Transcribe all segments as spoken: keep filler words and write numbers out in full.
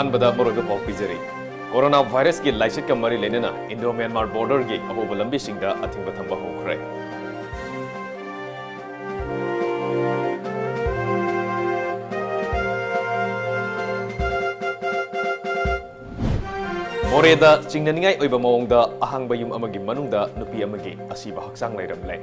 ꯑꯍꯥꯟꯕꯗ ꯃꯔꯨꯑꯣꯏꯕ ꯄꯥꯎ ꯄꯤꯖꯔꯤ꯫ ꯀꯣꯔꯣꯅꯥ ꯚꯥꯏꯔꯁꯀꯤ ꯂꯥꯏꯆꯠꯀ ꯃꯔꯤ ꯂꯩꯅꯅ ꯏꯟꯗꯣ ꯃ꯭ꯌꯥꯟꯃꯥꯔ ꯕꯣꯔꯗꯔꯒꯤ ꯑꯍꯣꯕ ꯂꯝꯕꯤꯁꯤꯡꯗ ꯑꯊꯤꯡꯕ ꯊꯝꯕ ꯍꯧꯈ꯭ꯔꯦ꯫ ꯃꯣꯔꯦꯗ ꯆꯤꯡꯅꯅꯤꯡꯉꯥꯏ ꯑꯣꯏꯕ ꯃꯑꯣꯡꯗ ꯑꯍꯥꯡꯕ ꯌꯨꯝ ꯑꯃꯒꯤ ꯃꯅꯨꯡꯗ ꯅꯨꯄꯤ ꯑꯃꯒꯤ ꯑꯁꯤꯕ ꯍꯛꯆꯥꯡ ꯂꯩꯔꯝꯂꯦ꯫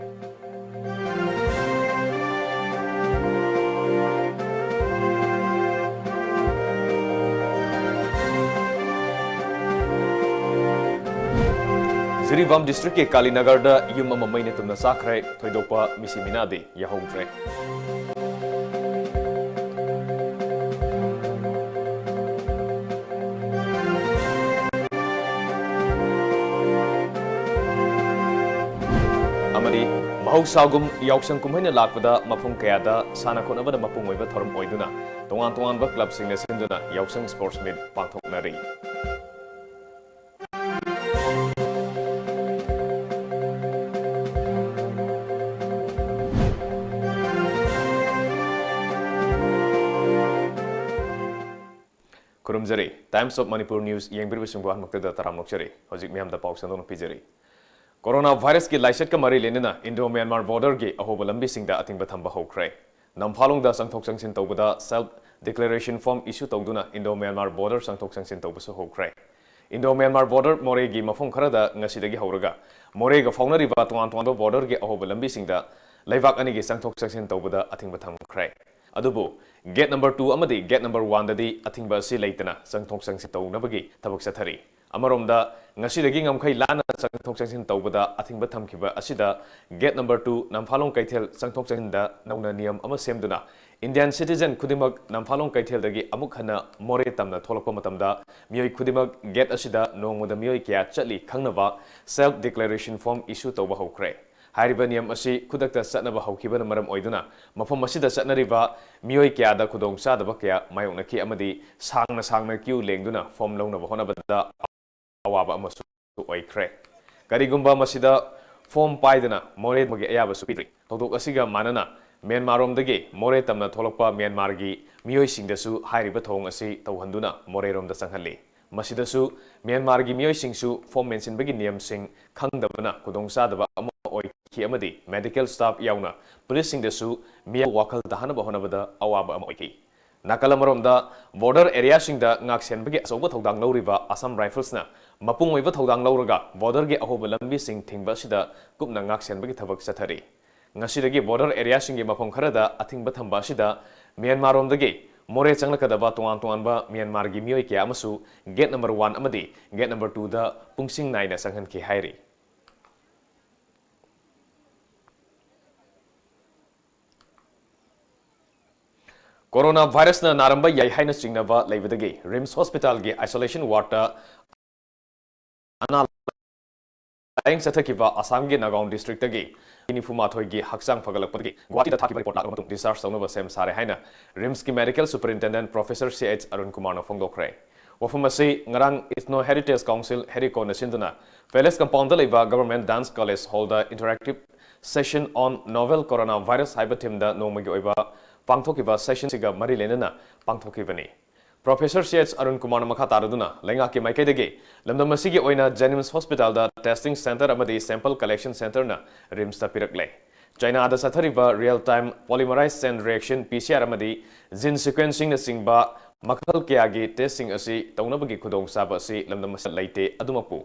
ꯖꯤꯔꯤꯕꯥꯝ ꯗꯤꯁꯇ꯭ꯔꯤꯛꯀꯤ ꯀꯥꯂꯤꯅꯒꯔꯗ ꯌꯨꯝ ꯑꯃ ꯃꯩꯅ ꯇꯨꯝꯅ ꯆꯥꯛꯈ꯭ꯔꯦ꯫ ꯊꯣꯏꯗꯣꯛꯄ ꯃꯤꯁꯤ ꯃꯤꯅꯥꯗꯤ ꯌꯥꯍꯧꯗ꯭ꯔꯦ꯫ ꯑꯃꯗꯤ ꯃꯍꯧꯁꯥꯒꯨꯝ ꯌꯥꯎꯁꯪ ꯀꯨꯝꯍꯩꯅ ꯂꯥꯛꯄꯗ ꯃꯐꯝ ꯀꯌꯥꯗ ꯁꯥꯟꯅ ꯈꯣꯠꯅꯕꯅ ꯃꯄꯨꯡ ꯑꯣꯏꯕ ꯊꯧꯔꯝ ꯑꯣꯏꯗꯨꯅ ꯇꯣꯉꯥꯟ ꯇꯣꯉꯥꯟꯕ ꯀ꯭ꯂꯕꯁꯤꯡꯅ ꯁꯤꯟꯗꯨꯅ ꯌꯥꯎꯁꯪ sports meet ꯄꯥꯡꯊꯣꯛꯅꯔꯤ꯫ ꯈꯨꯔꯨꯝꯖꯔꯤ꯫ Times of Manipur News ꯌꯦꯡꯕꯤꯔꯤꯕꯁꯤꯡꯕꯨ ꯑꯍꯥꯟꯕꯃꯛꯇꯗ ꯇꯔꯥꯝꯅ ꯑꯣꯛꯆꯔꯤ꯫ ꯍꯧꯖꯤꯛ ꯃꯤꯌꯥꯝꯗ ꯄꯥꯎ ꯁꯟꯗꯣꯛꯅ ꯄꯤꯖꯔꯤ꯫ ꯀꯣꯔꯣꯅꯥ ꯚꯥꯏꯔꯁꯀꯤ ꯂꯥꯏꯆꯠꯀ ꯃꯔꯤ ꯂꯩꯅꯅ ꯏꯟꯗꯣ ꯃ꯭ꯌꯥꯟꯃꯥꯔ ꯕꯣꯔꯗꯔꯒꯤ ꯑꯍꯣꯕ ꯂꯝꯕꯤꯁꯤꯡꯗ ꯑꯊꯤꯡꯕ ꯊꯝꯕ ꯍꯧꯈ꯭ꯔꯦ꯫ ꯅꯝꯐꯥꯂꯣꯡꯗ ꯆꯪꯊꯣꯛ ꯆꯪꯁꯤꯟ ꯇꯧꯕꯗ self declaration form issue ꯇꯧꯗꯨꯅ ꯏꯟꯗꯣ ꯃ꯭ꯌꯥꯟꯃꯥꯔ ꯕꯣꯔꯗꯔ ꯆꯪꯊꯣꯛ ꯆꯪꯁꯤꯟ ꯇꯧꯕꯁꯨ ꯍꯧꯈ꯭ꯔꯦ꯫ ꯏꯟꯗꯣ ꯃ꯭ꯌꯥꯟꯃꯥꯔ ꯕꯣꯔꯗꯔ ꯃꯣꯔꯦꯒꯤ ꯃꯐꯝ ꯈꯔꯗ ꯉꯁꯤꯗꯒꯤ ꯍꯧꯔꯒ ꯃꯣꯔꯦꯒ ꯐꯥꯎꯅꯔꯤꯕ ꯇꯣꯉꯥꯟ ꯇꯣꯉꯥꯟꯕ ꯕꯣꯔꯗꯔꯒꯤ ꯑꯍꯣꯕ ꯂꯝꯕꯤꯁꯤꯡꯗ ꯂꯩꯕꯥꯛ ꯑꯅꯤꯒꯤ ꯆꯪꯊꯣꯛ ꯆꯪꯁꯤꯟ ꯇꯧꯕꯗ ꯑꯊꯤꯡꯕ ꯊꯝꯈ꯭ꯔꯦ꯫ ꯑꯗꯨꯕꯨ gate number two ꯑꯃꯗꯤ gate number one ꯗꯗꯤ ꯑꯊꯤꯡꯕ ꯑꯁꯤ ꯂꯩꯇꯅ ꯆꯪꯊꯣꯛ ꯆꯪꯁꯤꯟ ꯇꯧꯅꯕꯒꯤ ꯊꯕꯛ ꯆꯠꯊꯔꯤ꯫ ꯑꯃꯔꯣꯝꯗ, ꯉꯁꯤꯗꯒꯤ ꯉꯝꯈꯩ ꯂꯥꯟꯅ ꯆꯪꯊꯣꯛ ꯆꯪꯁꯤꯟ ꯇꯧꯕꯗ ꯑꯊꯤꯡꯕ ꯊꯝꯈꯤꯕ ꯑꯁꯤꯗ gate number two ꯅꯝꯐꯥꯂꯣꯡ ꯀꯩꯊꯦꯜ ꯆꯪꯊꯣꯛ ꯆꯪꯁꯤꯟꯗ ꯅꯧꯅ ꯅꯤꯌꯝ ꯑꯃ ꯁꯦꯝꯗꯨꯅ Indian citizen ꯈꯨꯗꯤꯡꯃꯛ ꯅꯝꯐꯥꯂꯣꯡ ꯀꯩꯊꯦꯜꯗꯒꯤ ꯑꯃꯨꯛ ꯍꯟꯅ ꯃꯣꯔꯦ ꯇꯝꯅ ꯊꯣꯛꯂꯛꯄ ꯃꯇꯝꯗ ꯃꯤꯑꯣꯏ ꯈꯨꯗꯤꯡꯃꯛ gate ꯑꯁꯤꯗ ꯅꯣꯡꯃꯗ ꯃꯤꯑꯣꯏ ꯀꯌꯥ ꯆꯠꯂꯤ ꯈꯪꯅꯕ self declaration form issue ꯇꯧꯕ ꯍꯧꯈ꯭ꯔꯦ꯫ ꯍꯥꯏꯔꯤꯕ ꯅꯤꯌꯝ ꯑꯁꯤ ꯈꯨꯗꯛꯇ ꯆꯠꯅꯕ ꯍꯧꯈꯤꯕꯅ ꯃꯔꯝ ꯑꯣꯏꯗꯨꯅ ꯃꯐꯝ ꯑꯁꯤꯗ ꯆꯠꯅꯔꯤꯕ ꯃꯤꯑꯣꯏ ꯀꯌꯥꯗ ꯈꯨꯗꯣꯡꯆꯥꯗꯕ ꯀꯌꯥ ꯃꯥꯌꯣꯛꯅꯈꯤ ꯑꯃꯗꯤ ꯁꯥꯡꯅ ꯁꯥꯡꯅ queue ꯂꯦꯡꯗꯨꯅ form ꯂꯧꯅꯕ ꯍꯣꯠꯅꯕꯗ ꯑꯋꯥꯕ ꯑꯃꯁꯨ ꯑꯣꯏꯈ꯭ꯔꯦ꯫ ꯀꯔꯤꯒꯨꯝꯕ ꯃꯁꯤꯗ form ꯄꯥꯏꯗꯅ ꯃꯣꯔꯦ ꯑꯃꯒꯤ ꯑꯌꯥꯕꯁꯨ ꯄꯤꯗ꯭ꯔꯤ꯫ ꯊꯧꯗꯣꯛ ꯑꯁꯤꯒ ꯃꯥꯟꯅꯅ ꯃ꯭ꯌꯥꯟꯃꯥꯔꯔꯣꯝꯗꯒꯤ ꯃꯣꯔꯦ ꯇꯝꯅ ꯊꯣꯛꯂꯛꯄ ꯃ꯭ꯌꯥꯟꯃꯥꯔꯒꯤ ꯃꯤꯑꯣꯏꯁꯤꯡꯗꯁꯨ ꯍꯥꯏꯔꯤꯕ ꯊꯧꯑꯣꯡ ꯑꯁꯤ ꯇꯧꯍꯟꯗꯨꯅ ꯃꯣꯔꯦꯔꯣꯝꯗ ꯆꯪꯍꯜꯂꯤ꯫ ꯃꯁꯤꯗꯁꯨ ꯃ꯭ꯌꯥꯟꯃꯥꯔꯒꯤ ꯃꯤꯑꯣꯏꯁꯤꯡꯁꯨ ꯐꯣꯝ ꯃꯦꯟꯁꯤꯟꯕꯒꯤ ꯅꯤꯌꯝꯁꯤꯡ ꯈꯪꯗꯕꯅ ꯈꯨꯗꯣꯡꯆꯥꯗꯕ ꯑꯃ ꯑꯣꯏꯈꯤ ꯑꯃꯗꯤ ꯃꯦꯗꯤꯀꯦꯜ ꯁ꯭ꯇꯥꯐ ꯌꯥꯎꯅ ꯄꯨꯂꯤꯁꯁꯤꯡꯗꯁꯨ ꯃꯤꯌꯥꯝ ꯋꯥꯈꯜ ꯇꯥꯍꯟꯅꯕ ꯍꯣꯠꯅꯕꯗ ꯑꯋꯥꯕ ꯑꯃ ꯑꯣꯏꯈꯤ꯫ ꯅꯥꯀꯜ ꯑꯃꯔꯣꯝꯗ, ꯕꯣꯔꯗꯔ ꯑꯦꯔꯤꯌꯥꯁꯤꯡꯗ ꯉꯥꯛꯁꯦꯟꯕꯒꯤ ꯑꯆꯧꯕ ꯊꯧꯗꯥꯡ ꯂꯧꯔꯤꯕ ꯑꯁꯥꯝ ꯔꯥꯏꯐꯜꯁꯅ ꯃꯄꯨꯡ ꯑꯣꯏꯕ ꯊꯧꯗꯥꯡ ꯂꯧꯔꯒ ꯕꯣꯔꯗꯔꯒꯤ ꯑꯍꯣꯕ ꯂꯝꯕꯤꯁꯤꯡ ꯊꯤꯡꯕ ꯑꯁꯤꯗ ꯀꯨꯞꯅ ꯉꯥꯛꯁꯦꯟꯕꯒꯤ ꯊꯕꯛ ꯆꯠꯊꯔꯤ꯫ ꯉꯁꯤꯗꯒꯤ ꯕꯣꯔꯗꯔ ꯑꯦꯔꯤꯌꯥꯁꯤꯡꯒꯤ ꯃꯐꯝ ꯈꯔꯗ ꯑꯊꯤꯡꯕ ꯊꯝꯕ ꯑꯁꯤꯗ ꯃ꯭ꯌꯥꯟꯃꯥꯔꯔꯣꯝꯗꯒꯤ ꯃꯣꯔꯦ ꯆꯪꯂꯛꯀꯗꯕ ꯇꯣꯉꯥꯟ ꯇꯣꯉꯥꯟꯕ ꯃ꯭ꯌꯥꯟꯃꯥꯔꯒꯤ ꯃꯤꯑꯣꯏ ꯀꯌꯥ ꯑꯃꯁꯨ ꯒꯦꯠ ꯅꯝꯕꯔ ꯋꯥꯟ ꯑꯃꯗꯤ ꯒꯦꯠ ꯅꯝꯕꯔ ꯇꯨꯗ ꯄꯨꯡꯁꯤꯡ ꯅꯥꯏꯅ ꯆꯪꯍꯟꯈꯤ ꯍꯥꯏꯔꯤ꯫ ꯀꯣꯔꯣꯅꯥ ꯚꯥꯏꯔꯁꯅ ꯅꯥꯔꯝꯕ ꯌꯥꯏ ꯍꯥꯏꯅ ꯆꯤꯡꯅꯕ ꯂꯩꯕꯗꯒꯤ ꯔꯤꯝꯁ ꯍꯣꯁꯄꯤꯇꯥꯜꯒꯤ ꯑꯥꯏꯁꯣꯂꯦꯁꯟ ꯋꯥꯔꯗꯇ ꯑꯅꯥ ꯂꯥꯌꯦꯡ ꯆꯠꯊꯈꯤꯕ ꯑꯁꯥꯝꯒꯤ ꯅꯥꯒꯥꯎꯟ ꯗꯤꯁꯇ꯭ꯔꯤꯛꯇꯒꯤ ꯅꯤꯐꯨ ꯃꯥꯊꯣꯏꯒꯤ ꯍꯛꯆꯥꯡ ꯐꯒꯠꯂꯛꯄꯗꯒꯤ ꯒꯨꯋꯥꯍꯥꯇꯤꯗ ꯊꯥꯈꯤꯕ ꯔꯤꯄꯣꯔꯠ ꯂꯥꯛꯂꯕ ꯃꯇꯨꯡ discharge ꯇꯧꯅꯕ ꯁꯦꯝ ꯁꯥꯔꯦ ꯍꯥꯏꯅ ꯔꯤꯝꯁꯀꯤ ꯃꯦꯗꯤꯀꯦꯜ ꯁꯨꯄꯔꯤꯟꯇꯦꯟꯗꯦꯟꯠ ꯄ꯭ꯔꯣꯐꯦꯁꯔ ꯁꯤ ꯑꯩꯆ ꯑꯔꯨꯟ ꯀꯨꯃꯥꯔꯅ ꯐꯣꯡꯗꯣꯛꯈ꯭ꯔꯦ꯫ ꯋꯥꯐꯝ ꯑꯁꯤ ꯉꯔꯥꯡ Ethno Heritage Council, ꯍꯦꯔꯤꯀꯣꯅ ꯁꯤꯟꯗꯨꯅ ꯄꯦꯂꯦꯁ ꯀꯝꯄꯥꯎꯟꯗ ꯂꯩꯕ Government Dance College ꯍꯣꯜꯗ Interactive Session on Novel Coronavirus ꯍꯥꯏꯕ ꯊꯤꯝꯗ ꯅꯣꯡꯃꯒꯤ ꯑꯣꯏꯕ ꯄꯥꯡꯊꯣꯛꯈꯤꯕ ꯁꯦꯁꯟꯁꯤꯒ ꯃꯔꯤ ꯂꯩꯅꯅ ꯄꯥꯡꯊꯣꯛꯈꯤꯕꯅꯤ꯫ ꯄ꯭ꯔꯣꯐꯦꯁꯔ ꯁꯤ ꯑꯩꯆ ꯑꯔꯨꯟ ꯀꯨꯃꯥꯔꯅ ꯃꯈꯥ ꯇꯥꯔꯗꯨꯅ ꯂꯩꯉꯥꯛꯀꯤ ꯃꯥꯏꯀꯩꯗꯒꯤ ꯂꯝꯗꯝ ꯑꯁꯤꯒꯤ ꯑꯣꯏꯅ JNIMS ꯍꯣꯁꯄꯤꯇꯥꯜꯗ testing centre ꯑꯃꯗꯤ sample collection centreꯅ ꯔꯤꯝꯁꯇ ꯄꯤꯔꯛꯂꯦ꯫ ꯆꯥꯏꯅꯥꯗ ꯆꯠꯊꯔꯤꯕ real time polymerized chain reaction, P C R, ꯑꯃꯗꯤ gene sequencingꯅꯆꯤꯡꯕ ꯃꯈꯜ ꯀꯌꯥꯒꯤ testꯁꯤꯡ ꯑꯁꯤ ꯇꯧꯅꯕꯒꯤ ꯈꯨꯗꯣꯡꯆꯥꯕ ꯑꯁꯤ ꯂꯝꯗꯝ ꯑꯁꯤꯗ ꯂꯩꯇꯦ꯫ ꯑꯗꯨꯃꯛꯄꯨ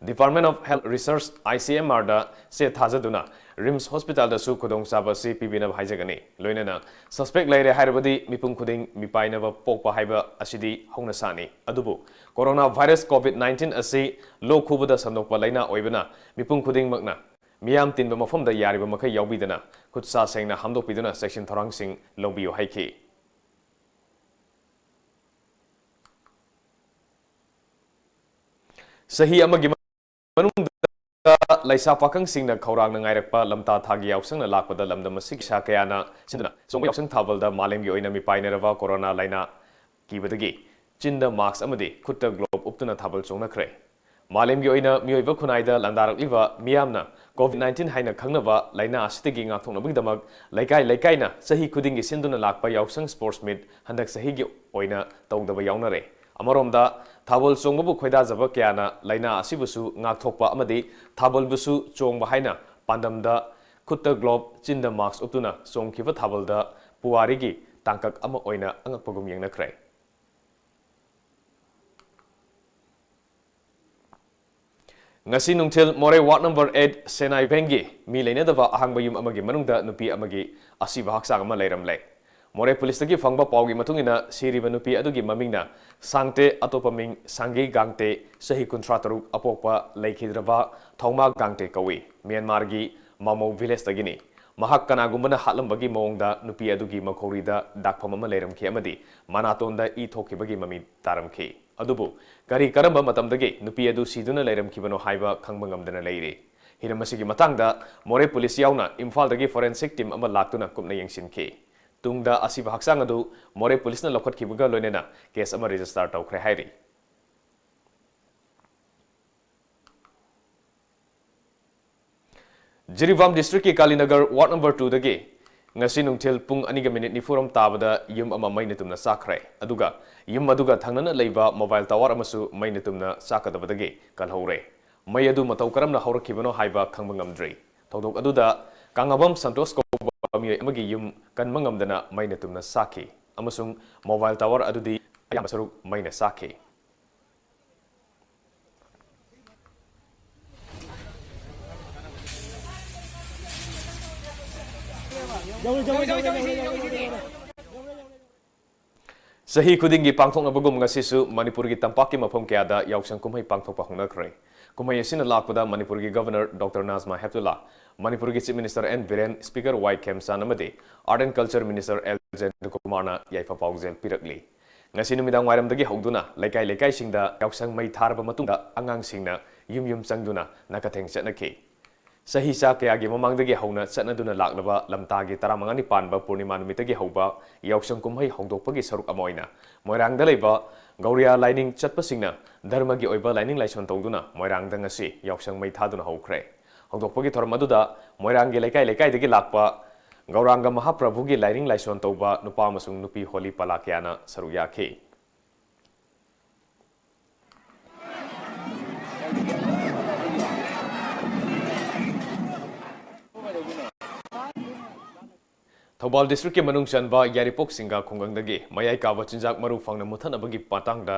Department of Health Research, ICMRꯗ ꯆꯦ ꯊꯥꯖꯗꯨꯅ ꯔꯤꯝꯁ ꯍꯣꯁꯄꯤꯇꯥꯜꯗꯁꯨ ꯈꯨꯗꯣꯡꯆꯥꯕ ꯑꯁꯤ ꯄꯤꯕꯤꯅꯕ ꯍꯥꯏꯖꯒꯅꯤ꯫ ꯂꯣꯏꯅꯅ suspect ꯂꯩꯔꯦ ꯍꯥꯏꯔꯕꯗꯤ ꯃꯤꯄꯨꯝ ꯈꯨꯗꯤꯡ ꯃꯤꯄꯥꯏꯅꯕ ꯄꯣꯛꯄ ꯍꯥꯏꯕ ꯑꯁꯤꯗꯤ ꯍꯧꯅꯁꯥꯅꯤ꯫ ꯑꯗꯨꯕꯨ ꯀꯣꯔꯣꯅꯥ ꯚꯥꯏꯔꯁ COVID nineteen ꯑꯁꯤ ꯂꯣꯛ ꯈꯨꯕꯗ ꯁꯟꯗꯣꯛꯄ ꯂꯥꯏꯅꯥ ꯑꯣꯏꯕꯅ ꯃꯤꯄꯨꯝ ꯈꯨꯗꯤꯡꯃꯛꯅ ꯃꯤꯌꯥꯝ ꯇꯤꯟꯕ ꯃꯐꯝꯗ ꯌꯥꯔꯤꯕ ꯃꯈꯩ ꯌꯥꯎꯕꯤꯗꯅ ꯈꯨꯠ ꯁꯥ ꯁꯦꯡꯅ ꯍꯥꯝꯗꯣꯛꯄꯤꯗꯨꯅ ꯆꯦꯛꯁꯤꯟ ꯊꯧꯔꯥꯡꯁꯤꯡ ꯂꯧꯕꯤꯌꯨ ꯍꯥꯏꯈꯤ꯫ ꯆꯍꯤ ꯑꯃꯒꯤ ꯃꯅꯨꯡꯗ ꯂꯩꯁꯥ ꯄꯥꯈꯪꯁꯤꯡꯅ ꯈꯧꯔꯥꯡꯅ ꯉꯥꯏꯔꯛꯄ ꯂꯝꯇꯥ ꯊꯥꯒꯤ ꯌꯥꯎꯁꯪꯅ ꯂꯥꯛꯄꯗ ꯂꯝꯗꯝ ꯑꯁꯤꯒꯤ ꯁꯥ ꯀꯌꯥꯅ ꯁꯤꯟꯗꯨꯅ ꯆꯣꯡꯕ ꯌꯥꯎꯁꯪ ꯊꯥꯕꯜꯗ ꯃꯥꯂꯦꯝꯒꯤ ꯑꯣꯏꯅ ꯃꯤꯄꯥꯏꯅꯔꯕ ꯀꯣꯔꯣꯅꯥ ꯂꯥꯏꯅꯥ ꯀꯤꯕꯗꯒꯤ ꯆꯤꯟꯗ mask ꯑꯃꯗꯤ ꯈꯨꯠꯇ glove ꯎꯞꯇꯨꯅ ꯊꯥꯕꯜ ꯆꯣꯡꯅꯈ꯭ꯔꯦ꯫ ꯃꯥꯂꯦꯝꯒꯤ ꯑꯣꯏꯅ ꯃꯤꯑꯣꯏꯕ ꯈꯨꯟꯅꯥꯏꯗ ꯂꯥꯟꯗꯥꯔꯛꯂꯤꯕ ꯃꯤꯌꯥꯝꯅ COVID nineteen ꯍꯥꯏꯅ ꯈꯪꯅꯕ ꯂꯥꯏꯅꯥ ꯑꯁꯤꯗꯒꯤ ꯉꯥꯛꯊꯣꯛꯅꯕꯒꯤꯗꯃꯛ ꯂꯩꯀꯥꯏ ꯂꯩꯀꯥꯏꯅ ꯆꯍꯤ ꯈꯨꯗꯤꯡꯒꯤ ꯁꯤꯟꯗꯨꯅ ꯂꯥꯛꯄ ꯌꯥꯎꯁꯪ sports meet ꯍꯟꯗꯛ ꯆꯍꯤꯒꯤ ꯑꯣꯏꯅ ꯇꯧꯗꯕ ꯌꯥꯎꯅꯔꯦ꯫ ꯑꯃꯔꯣꯝꯗ ꯊꯥꯕꯜ ꯆꯣꯡꯕꯕꯨ ꯈꯣꯏꯗꯥꯖꯕ ꯀꯌꯥꯅ ꯂꯥꯏꯅꯥ ꯑꯁꯤꯕꯨꯁꯨ ꯉꯥꯛꯊꯣꯛꯄ ꯑꯃꯗꯤ ꯊꯥꯕꯜꯕꯨꯁꯨ ꯆꯣꯡꯕ ꯍꯥꯏꯅ ꯄꯥꯟꯗꯝꯗ ꯈꯨꯠꯇ glove, ꯆꯤꯟꯗ mask ꯎꯞꯇꯨꯅ ꯆꯣꯡꯈꯤꯕ ꯊꯥꯕꯜꯗ ꯄꯨꯋꯥꯔꯤꯒꯤ ꯇꯥꯡꯀꯛ ꯑꯃ ꯑꯣꯏꯅ ꯑꯉꯛꯄꯒꯨꯝ ꯌꯦꯡꯅꯈ꯭ꯔꯦ꯫ ꯉꯁꯤ ꯅꯨꯡꯊꯤꯜ ꯃꯣꯔꯦ ward number eight ꯁꯦꯅꯥꯏ ꯚꯦꯡꯒꯤ ꯃꯤ ꯂꯩꯅꯗꯕ ꯑꯍꯥꯡꯕ ꯌꯨꯝ ꯑꯃꯒꯤ ꯃꯅꯨꯡꯗ ꯅꯨꯄꯤ ꯑꯃꯒꯤ ꯑꯁꯤꯕ ꯍꯛꯆꯥꯡ ꯑꯃ ꯂꯩꯔꯝꯂꯦ꯫ ꯃꯣꯔꯦ ꯄꯨꯂꯤꯁꯇꯒꯤ ꯐꯪꯕ ꯄꯥꯎꯒꯤ ꯃꯇꯨꯡ ꯏꯟꯅ, ꯁꯤꯔꯤꯕ ꯅꯨꯄꯤ ꯑꯗꯨꯒꯤ ꯃꯃꯤꯡꯅ ꯁꯥꯡꯇꯦ, ꯑꯇꯣꯞꯄ ꯃꯤꯡ ꯁꯥꯡꯒꯤ ꯒꯥꯡꯇꯦ, ꯆꯍꯤ ꯀꯨꯟꯊ꯭ꯔꯥ ꯇꯔꯨꯛ, ꯑꯄꯣꯛꯄ ꯂꯩꯈꯤꯗ꯭ꯔꯕ ꯊꯧꯃꯥ ꯒꯥꯡꯇꯦ ꯀꯧꯏ꯫ ꯃ꯭ꯌꯥꯟꯃꯥꯔꯒꯤ ꯃꯥꯃꯧ village ꯇꯒꯤꯅꯤ꯫ ꯃꯍꯥꯛ ꯀꯅꯥꯒꯨꯝꯕꯅ ꯍꯥꯠꯂꯝꯕꯒꯤ ꯃꯑꯣꯡꯗ ꯅꯨꯄꯤ ꯑꯗꯨꯒꯤ ꯃꯈꯧꯔꯤꯗ ꯗꯥꯛꯐꯝ ꯑꯃ ꯂꯩꯔꯝꯈꯤ ꯑꯃꯗꯤ ꯃꯅꯥꯇꯣꯟꯗ ꯏ ꯊꯣꯛꯈꯤꯕꯒꯤ ꯃꯃꯤ ꯇꯥꯔꯝꯈꯤ꯫ ꯑꯗꯨꯕꯨ ꯀꯔꯤ ꯀꯔꯝꯕ ꯃꯇꯝꯗꯒꯤ ꯅꯨꯄꯤ ꯑꯗꯨ ꯁꯤꯗꯨꯅ ꯂꯩꯔꯝꯈꯤꯕꯅꯣ ꯍꯥꯏꯕ ꯈꯪꯕ ꯉꯝꯗꯅ ꯂꯩꯔꯤ꯫ ꯍꯤꯔꯝ ꯑꯁꯤꯒꯤ ꯃꯇꯥꯡꯗ ꯃꯣꯔꯦ ꯄꯨꯂꯤꯁ ꯌꯥꯎꯅ ꯏꯝꯐꯥꯜꯗꯒꯤ forensic team ꯑꯃ ꯂꯥꯛꯇꯨꯅ ꯀꯨꯞꯅ ꯌꯦꯡꯁꯤꯟꯈꯤ꯫ ꯇꯨꯡꯗ ꯑꯁꯤꯕ ꯍꯛꯆꯥꯡ ꯑꯗꯨ ꯃꯣꯔꯦ ꯄꯨꯂꯤꯁꯅ ꯂꯧꯈꯠꯈꯤꯕꯒ ꯂꯣꯏꯅꯅ case ꯑꯃ register ꯇꯧꯈ꯭ꯔꯦ ꯍꯥꯏꯔꯤ꯫ ꯖꯤꯔꯤꯕꯥꯝ district ꯀꯤ ꯀꯥꯂꯤꯅꯒꯔ ward number two ꯗꯒꯤ ꯉꯁꯤ ꯅꯨꯡꯊꯤꯜ ꯄꯨꯡ ꯑꯅꯤꯒ minute ꯅꯤꯐꯨ ꯔꯣꯝ ꯇꯥꯕꯗ ꯌꯨꯝ ꯑꯃ ꯃꯩꯅ ꯇꯨꯝꯅ ꯆꯥꯛꯈ꯭ꯔꯦ꯫ ꯑꯗꯨꯒ ꯌꯨꯝ ꯑꯗꯨꯒ ꯊꯪꯅꯅ ꯂꯩꯕ mobile tower ꯑꯃꯁꯨ ꯃꯩꯅ ꯇꯨꯝꯅ ꯆꯥꯛꯀꯗꯕꯗꯒꯤ ꯀꯜꯍꯧꯔꯦ꯫ ꯃꯩ ꯑꯗꯨ ꯃꯇꯧ ꯀꯔꯝꯅ ꯍꯧꯔꯛꯈꯤꯕꯅꯣ ꯍꯥꯏꯕ ꯈꯪꯕ ꯉꯝꯗ꯭ꯔꯤ꯫ ꯊꯧꯗꯣꯛ ꯑꯗꯨꯗ ꯀꯥꯉꯥꯕꯝ ꯁꯟꯇꯣꯁ ꯀꯧꯕ ꯃꯤꯑꯣꯏ ꯑꯃꯒꯤ ꯌꯨꯝ ꯀꯟꯕ ꯉꯝꯗꯅ ꯃꯩꯅ ꯇꯨꯝꯅ ꯆꯥꯛꯈꯤ ꯑꯃꯁꯨꯡ mobile tower ꯑꯗꯨꯗꯤ ꯑꯌꯥꯝꯕ ꯁꯔꯨꯛ ꯃꯩꯅ ꯆꯥꯛꯈꯤ꯫ ꯆꯍꯤ ꯈꯨꯗꯤꯡꯒꯤ ꯄꯥꯡꯊꯣꯛꯅꯕꯒꯨꯝ ꯉꯁꯤꯁꯨ ꯃꯅꯤꯄꯨꯔꯒꯤ ꯇꯝꯄꯥꯛꯀꯤ ꯃꯐꯝ ꯀꯌꯥꯗ ꯌꯥꯎꯁꯪ ꯀꯨꯝꯍꯩ ꯄꯥꯡꯊꯣꯛꯄ ꯍꯧꯅꯈ꯭ꯔꯦ꯫ ꯀꯨꯝꯍꯩ ꯑꯁꯤꯅ ꯂꯥꯛꯄꯗ ꯃꯅꯤꯄꯨꯔꯒꯤ Governor Doctor ꯅꯥꯖꯃꯥ ꯍꯦꯞꯇꯨꯂꯥ, ꯃꯅꯤꯄꯨꯔꯒꯤ Chief Minister N Biren, Speaker Y Khemchand ꯑꯃꯗꯤ Art and Culture Minister L ꯖꯌꯟꯇꯀꯨꯃꯥꯔꯅ ꯌꯥꯏꯐ ꯄꯥꯎꯖꯦꯜ ꯄꯤꯔꯛꯂꯤ꯫ ꯉꯁꯤ ꯅꯨꯃꯤꯗꯥꯡ ꯋꯥꯏꯔꯝꯗꯒꯤ ꯍꯧꯗꯨꯅ ꯂꯩꯀꯥꯏ ꯂꯩꯀꯥꯏꯁꯤꯡꯗ ꯌꯥꯎꯁꯪ ꯃꯩ ꯊꯥꯔꯕ ꯃꯇꯨꯡꯗ ꯑꯉꯥꯡꯁꯤꯡꯅ ꯌꯨꯝ ꯌꯨꯝ ꯆꯪꯗꯨꯅ ꯅꯥꯀꯊꯦꯡ ꯆꯠꯅꯈꯤ꯫ ꯆꯍꯤ ꯆꯥ ꯀꯌꯥꯒꯤ ꯃꯃꯥꯡꯗꯒꯤ ꯍꯧꯅ ꯆꯠꯅꯗꯨꯅ ꯂꯥꯛꯂꯕ ꯂꯝꯇꯥꯒꯤ ꯇꯔꯥꯃꯉꯥꯅꯤ ꯄꯥꯟꯕ ꯄꯨꯔꯅꯤꯃꯥ ꯅꯨꯃꯤꯠꯇꯒꯤ ꯍꯧꯕ ꯌꯥꯎꯁꯪ ꯀꯨꯝꯍꯩ ꯍꯧꯗꯣꯛꯄꯒꯤ ꯁꯔꯨꯛ ꯑꯃ ꯑꯣꯏꯅ ꯃꯣꯏꯔꯥꯡꯗ ꯂꯩꯕ ꯒꯧꯔꯤꯌꯥ ꯂꯥꯏꯅꯤꯡ ꯆꯠꯄꯁꯤꯡꯅ ꯙꯔꯃꯒꯤ ꯑꯣꯏꯕ ꯂꯥꯏꯅꯤꯡ ꯂꯥꯏꯁꯣꯟ ꯇꯧꯗꯨꯅ ꯃꯣꯏꯔꯥꯡꯗ ꯉꯁꯤ ꯌꯥꯎꯁꯪ ꯃꯩ ꯊꯥꯗꯨꯅ ꯍꯧꯈ꯭ꯔꯦ꯫ ꯍꯧꯗꯣꯛꯄꯒꯤ ꯊꯧꯔꯝ ꯑꯗꯨꯗ ꯃꯣꯏꯔꯥꯡꯒꯤ ꯂꯩꯀꯥꯏ ꯂꯩꯀꯥꯏꯗꯒꯤ ꯂꯥꯛꯄ ꯒꯧꯔꯥꯡꯒ ꯃꯍꯥꯄ꯭ꯔꯚꯨꯒꯤ ꯂꯥꯏꯅꯤꯡ ꯂꯥꯏꯁꯣꯟ ꯇꯧꯕ ꯅꯨꯄꯥ ꯑꯃꯁꯨꯡ ꯅꯨꯄꯤ ꯍꯣꯂꯤ ꯄꯥꯂꯥ ꯀꯌꯥꯅ ꯁꯔꯨꯛ ꯌꯥꯈꯤ꯫ ꯊꯧꯕꯥꯜ ꯗꯤꯁꯇ꯭ꯔꯤꯛꯀꯤ ꯃꯅꯨꯡ ꯆꯟꯕ ꯌꯥꯏꯔꯤꯄꯣꯛ ꯁꯤꯡꯒꯥ ꯈꯨꯡꯒꯪꯗꯒꯤ ꯃꯌꯥꯏ ꯀꯥꯕ ꯆꯤꯟꯖꯥꯛ ꯃꯔꯨ ꯐꯪꯅ ꯃꯨꯠꯊꯠꯅꯕꯒꯤ ꯃꯇꯥꯡꯗ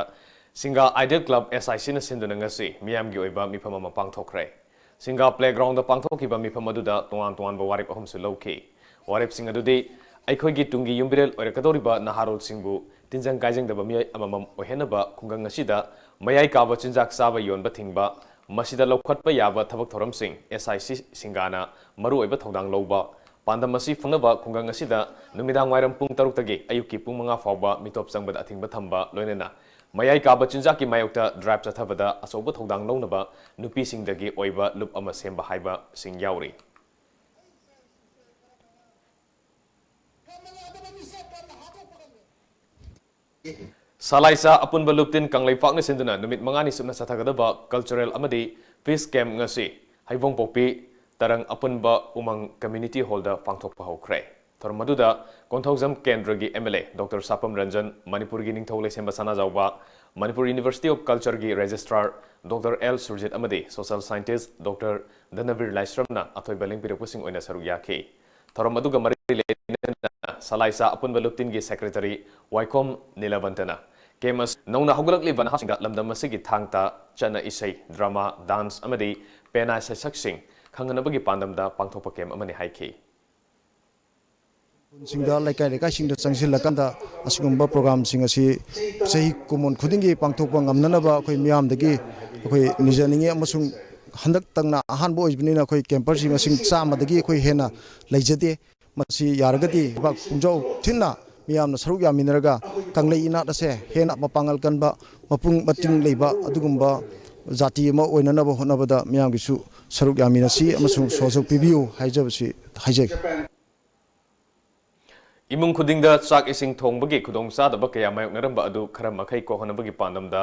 ꯁꯤꯡꯒꯥ ꯑꯥꯏꯗꯜ ꯀ꯭ꯂꯕ, ꯑꯦꯁ ꯑꯥꯏ ꯁꯤꯅ ꯁꯤꯟꯗꯨꯅ ꯉꯁꯤ ꯃꯤꯌꯥꯝꯒꯤ ꯑꯣꯏꯕ ꯃꯤꯐꯝ ꯑꯃ ꯄꯥꯡꯊꯣꯛꯈ꯭ꯔꯦ꯫ ꯁꯤꯡꯒꯥ ꯄ꯭ꯂꯦꯒ꯭ꯔꯥꯎꯟꯗ ꯄꯥꯡꯊꯣꯛꯈꯤꯕ ꯃꯤꯐꯝ ꯑꯗꯨꯗ ꯇꯣꯉꯥꯟ ꯇꯣꯉꯥꯟꯕ ꯋꯥꯔꯦꯞ ꯑꯍꯨꯝꯁꯨ ꯂꯧꯈꯤ꯫ ꯋꯥꯔꯦꯞꯁꯤꯡ ꯑꯗꯨꯗꯤ ꯑꯩꯈꯣꯏꯒꯤ ꯇꯨꯡꯒꯤ ꯌꯨꯝꯕꯤꯔꯦꯜ ꯑꯣꯏꯔꯛꯀꯗꯧꯔꯤꯕ ꯅꯍꯥꯔꯣꯜꯁꯤꯡꯕꯨ ꯇꯤꯟꯖꯪ ꯀꯥꯏꯖꯪꯗꯕ ꯃꯤꯑꯣꯏ ꯑꯃꯃꯝ ꯑꯣꯏꯍꯟꯅꯕ ꯈꯨꯡꯒꯪ ꯑꯁꯤꯗ ꯃꯌꯥꯏ ꯀꯥꯕ ꯆꯤꯟꯖꯥꯛ ꯆꯥꯕ ꯌꯣꯟꯕ ꯊꯤꯡꯕ, ꯃꯁꯤꯗ ꯂꯧꯈꯠꯄ ꯌꯥꯕ ꯊꯕꯛ ꯊꯧꯔꯝꯁꯤꯡ ꯑꯦꯁ ꯑꯥꯏ ꯁꯤ ꯁꯤꯡꯒꯥꯅ ꯃꯔꯨꯑꯣꯏꯕ ꯊꯧꯗꯥꯡ ꯂꯧꯕ, ꯄꯥꯟꯗꯝ ꯑꯁꯤ ꯐꯪꯅꯕ ꯈꯨꯡꯒꯪ ꯑꯁꯤꯗ ꯅꯨꯃꯤꯗꯥꯡ ꯋꯥꯏꯔꯝ ꯄꯨꯡ ꯇꯔꯨꯛꯇꯒꯤ ꯑꯌꯨꯛꯀꯤ ꯄꯨꯡ ꯃꯉꯥ ꯐꯥꯎꯕ ꯃꯤꯇꯣꯞ ꯆꯪꯕꯗ ꯑꯊꯤꯡꯕ ꯊꯝꯕ, ꯂꯣꯏꯅꯅ ꯃꯌꯥꯏ ꯀꯥꯕ ꯆꯤꯟꯖꯥꯛꯀꯤ ꯃꯥꯌꯣꯛꯇ ꯗ꯭ꯔꯥꯏꯚ ꯆꯠꯊꯕꯗ ꯑꯆꯧꯕ ꯊꯧꯗꯥꯡ ꯂꯧꯅꯕ ꯅꯨꯄꯤꯁꯤꯡꯗꯒꯤ ꯑꯣꯏꯕ ꯂꯨꯞ ꯑꯃ ꯁꯦꯝꯕ ꯍꯥꯏꯕꯁꯤꯡ ꯌꯥꯎꯔꯤ꯫ ꯁꯂꯥꯏꯁꯥ ꯑꯄꯨꯟꯕ ꯂꯨꯞꯇꯤꯟ ꯀꯪꯂꯩꯄꯥꯛꯅ ꯁꯤꯟꯗꯨꯅ ꯅꯨꯃꯤꯠ ꯃꯉꯥꯅꯤ ꯆꯨꯞꯅ ꯆꯠꯊꯒꯗꯕ ꯀꯜꯆꯔꯦꯜ ꯑꯃꯗꯤ ꯄꯤꯁ ꯀꯦꯝꯞ ꯉꯁꯤ ꯍꯩꯕꯣꯡꯄꯣꯛꯄꯤ ꯇꯔꯪ ꯑꯄꯨꯟꯕ ꯎꯃꯪ ꯀꯝꯃ꯭ꯌꯨꯅꯤꯇꯤ ꯍꯣꯜꯗ ꯄꯥꯡꯊꯣꯛꯄ ꯍꯧꯈ꯭ꯔꯦ꯫ ꯊꯧꯔꯝ ꯑꯗꯨꯗ ꯀꯣꯟꯊꯧꯖꯝ ꯀꯦꯟꯗ꯭ꯔꯒꯤ M L A doctor Sapam Ranjan, ꯃꯅꯤꯄꯨꯔꯒꯤ ꯅꯤꯡꯊꯧ ꯂꯩꯁꯦꯝꯕ ꯁꯅꯥꯖꯥꯎꯕ, ꯃꯅꯤꯄꯨꯔ ꯌꯨꯅꯤꯚꯔꯁꯤꯇꯤ ꯑꯣꯐ ꯀꯜꯆꯔꯒꯤ ꯔꯦꯖꯤꯁꯇ꯭ꯔꯥꯔ ꯗꯣꯛꯇꯔ ꯑꯦꯜ ꯁꯨꯔꯖꯤꯠ ꯑꯃꯗꯤ ꯁꯣꯁꯤꯌꯦꯜ ꯁꯥꯏꯟꯇꯤꯁ꯭ꯠ ꯗꯣꯛꯇꯔ ꯙꯅꯕꯤꯔ ꯂꯥꯏꯁ꯭ꯔꯝꯅ ꯑꯊꯣꯏꯕ ꯂꯦꯡꯕꯤꯔꯛꯄꯁꯤꯡ ꯑꯣꯏꯅ ꯁꯔꯨꯛ ꯌꯥꯈꯤ꯫ ꯊꯧꯔꯝ ꯑꯗꯨꯒ ꯃꯔꯤ ꯂꯩꯅꯅ ꯁꯂꯥꯏꯁꯥ ꯑꯄꯨꯟꯕ ꯂꯨꯞꯇꯤꯟꯒꯤ ꯁꯦꯀ꯭ꯔꯦꯇꯔꯤ ꯋꯥꯏꯈꯣꯝ ꯅꯤꯂꯕꯟꯇꯅ ꯀꯦꯝ ꯑꯁꯤ ꯅꯧꯅ ꯍꯧꯒꯠꯂꯛꯂꯤꯕ ꯅꯍꯥꯁꯤꯡꯗ ꯂꯝꯗꯝ ꯑꯁꯤꯒꯤ ꯊꯥꯡ ꯇꯥ, ꯆꯠꯅ ꯏꯁꯩ, ꯗ꯭ꯔꯃꯥ, ꯗꯥꯟꯁ ꯑꯃꯗꯤ ꯄꯦꯅꯥ ꯁꯩꯁꯛꯁꯤꯡ ꯈꯪꯍꯟꯅꯕꯒꯤ ꯄꯥꯟꯗꯝꯗ ꯄꯥꯡꯊꯣꯛꯄ ꯀꯦꯝ ꯑꯃꯅꯤ ꯍꯥꯏꯈꯤ꯫ ꯈꯨꯟꯁꯤꯡꯗ, ꯂꯩꯀꯥꯏ ꯂꯩꯀꯥꯏꯁꯤꯡꯗ ꯆꯪꯁꯤꯜꯂꯀꯥꯟꯗ ꯑꯁꯤꯒꯨꯝꯕ ꯄ꯭ꯔꯣꯒ꯭ꯔꯥꯝꯁꯤꯡ ꯑꯁꯤ ꯆꯍꯤ ꯀꯨꯝꯑꯣꯟ ꯈꯨꯗꯤꯡꯒꯤ ꯄꯥꯡꯊꯣꯛꯄ ꯉꯝꯅꯅꯕ ꯑꯩꯈꯣꯏ ꯃꯤꯌꯥꯝꯗꯒꯤ ꯑꯩꯈꯣꯏ ꯅꯤꯖꯅꯤꯡꯉꯤ, ꯑꯃꯁꯨꯡ ꯍꯟꯗꯛꯇꯪꯅ ꯑꯍꯥꯟꯕ ꯑꯣꯏꯕꯅꯤꯅ ꯑꯩꯈꯣꯏ ꯀꯦꯝꯄꯔꯁꯤ ꯃꯁꯤꯡ ꯆꯥꯝꯃꯗꯒꯤ ꯑꯩꯈꯣꯏ ꯍꯦꯟꯅ ꯂꯩꯖꯗꯦ꯫ ꯃꯁꯤ ꯌꯥꯔꯒꯗꯤ ꯂꯩꯕꯥꯛ ꯄꯨꯡꯖꯥꯎ ꯊꯤꯟꯅ ꯃꯤꯌꯥꯝꯅ ꯁꯔꯨꯛ ꯌꯥꯃꯤꯟꯅꯔꯒ ꯀꯪꯂꯩ ꯏꯅꯥꯠ ꯑꯁꯦ ꯍꯦꯟꯅ ꯃꯄꯥꯡꯒꯜ ꯀꯟꯕ, ꯃꯄꯨꯡ ꯃꯇꯤꯡ ꯂꯩꯕ ꯑꯗꯨꯒꯨꯝꯕ ꯖꯥꯇꯤ ꯑꯃ ꯑꯣꯏꯅꯅꯕ ꯍꯣꯠꯅꯕꯗ ꯃꯤꯌꯥꯝꯒꯤꯁꯨ ꯁꯔꯨꯛ ꯌꯥꯃꯤꯟꯅꯁꯤ ꯑꯃꯁꯨꯡ ꯁꯍꯖꯣꯛ ꯄꯤꯕꯤꯌꯨ ꯍꯥꯏꯖꯕꯁꯤ ꯍꯥꯏꯖꯒꯦ꯫ ꯏꯃꯨꯡ ꯈꯨꯗꯤꯡꯗ ꯆꯥꯛ ꯏꯁꯤꯡ ꯊꯣꯡꯕꯒꯤ ꯈꯨꯗꯣꯡꯆꯥꯗꯕ ꯀꯌꯥ ꯃꯥꯌꯣꯛꯅꯔꯝꯕ ꯑꯗꯨ ꯈꯔ ꯃꯈꯩ ꯀꯣꯛꯍꯟꯅꯕꯒꯤ ꯄꯥꯟꯗꯝꯗ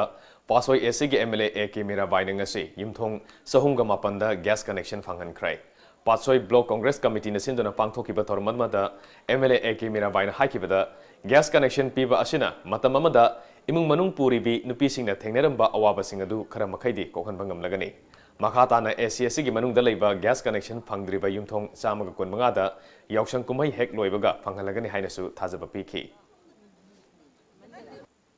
ꯄꯥꯠꯁꯣꯏ ꯑꯦꯁ ꯁꯤꯒꯤ M L A A K ꯃꯤꯔꯥꯕꯥꯏꯅ ꯉꯁꯤ ꯌꯨꯝꯊꯣꯡ ꯆꯍꯨꯝꯒ ꯃꯥꯄꯟꯗ gas connection ꯐꯪꯍꯟꯈ꯭ꯔꯦ꯫ ꯄꯥꯠꯁꯣꯏ Block Congress Committeeꯅ ꯁꯤꯟꯗꯨꯅ ꯄꯥꯡꯊꯣꯛꯈꯤꯕ ꯊꯧꯔꯝ ꯑꯃꯗ M L A A K ꯃꯤꯔꯥꯕꯥꯏꯅ ꯍꯥꯏꯈꯤꯕꯗ, gas connection ꯄꯤꯕ ꯑꯁꯤꯅ ꯃꯇꯝ ꯑꯃꯗ ꯏꯃꯨꯡ ꯃꯅꯨꯡ ꯄꯨꯔꯤꯕꯤ ꯅꯨꯄꯤꯁꯤꯡꯅ ꯊꯦꯡꯅꯔꯝꯕ ꯑꯋꯥꯕꯁꯤꯡ ꯑꯗꯨ ꯈꯔ ꯃꯈꯩꯗꯤ ꯀꯣꯛꯍꯟꯕ ꯉꯝꯂꯒꯅꯤ꯫ ꯃꯈꯥ ꯇꯥꯅ ꯑꯦꯁ ꯁꯤ ꯑꯦꯁ ꯁꯤꯒꯤ ꯃꯅꯨꯡꯗ ꯂꯩꯕ gas connection ꯐꯪꯗ꯭ꯔꯤꯕ ꯌꯨꯝꯊꯣꯡ ꯆꯥꯝꯃꯒ ꯀꯨꯟꯃꯉꯥꯗ ꯌꯥꯎꯁꯪ ꯀꯨꯝꯍꯩ ꯍꯦꯛ ꯂꯣꯏꯕꯒ ꯐꯪꯍꯜꯂꯒꯅꯤ ꯍꯥꯏꯅꯁꯨ ꯊꯥꯖꯕ ꯄꯤꯈꯤ꯫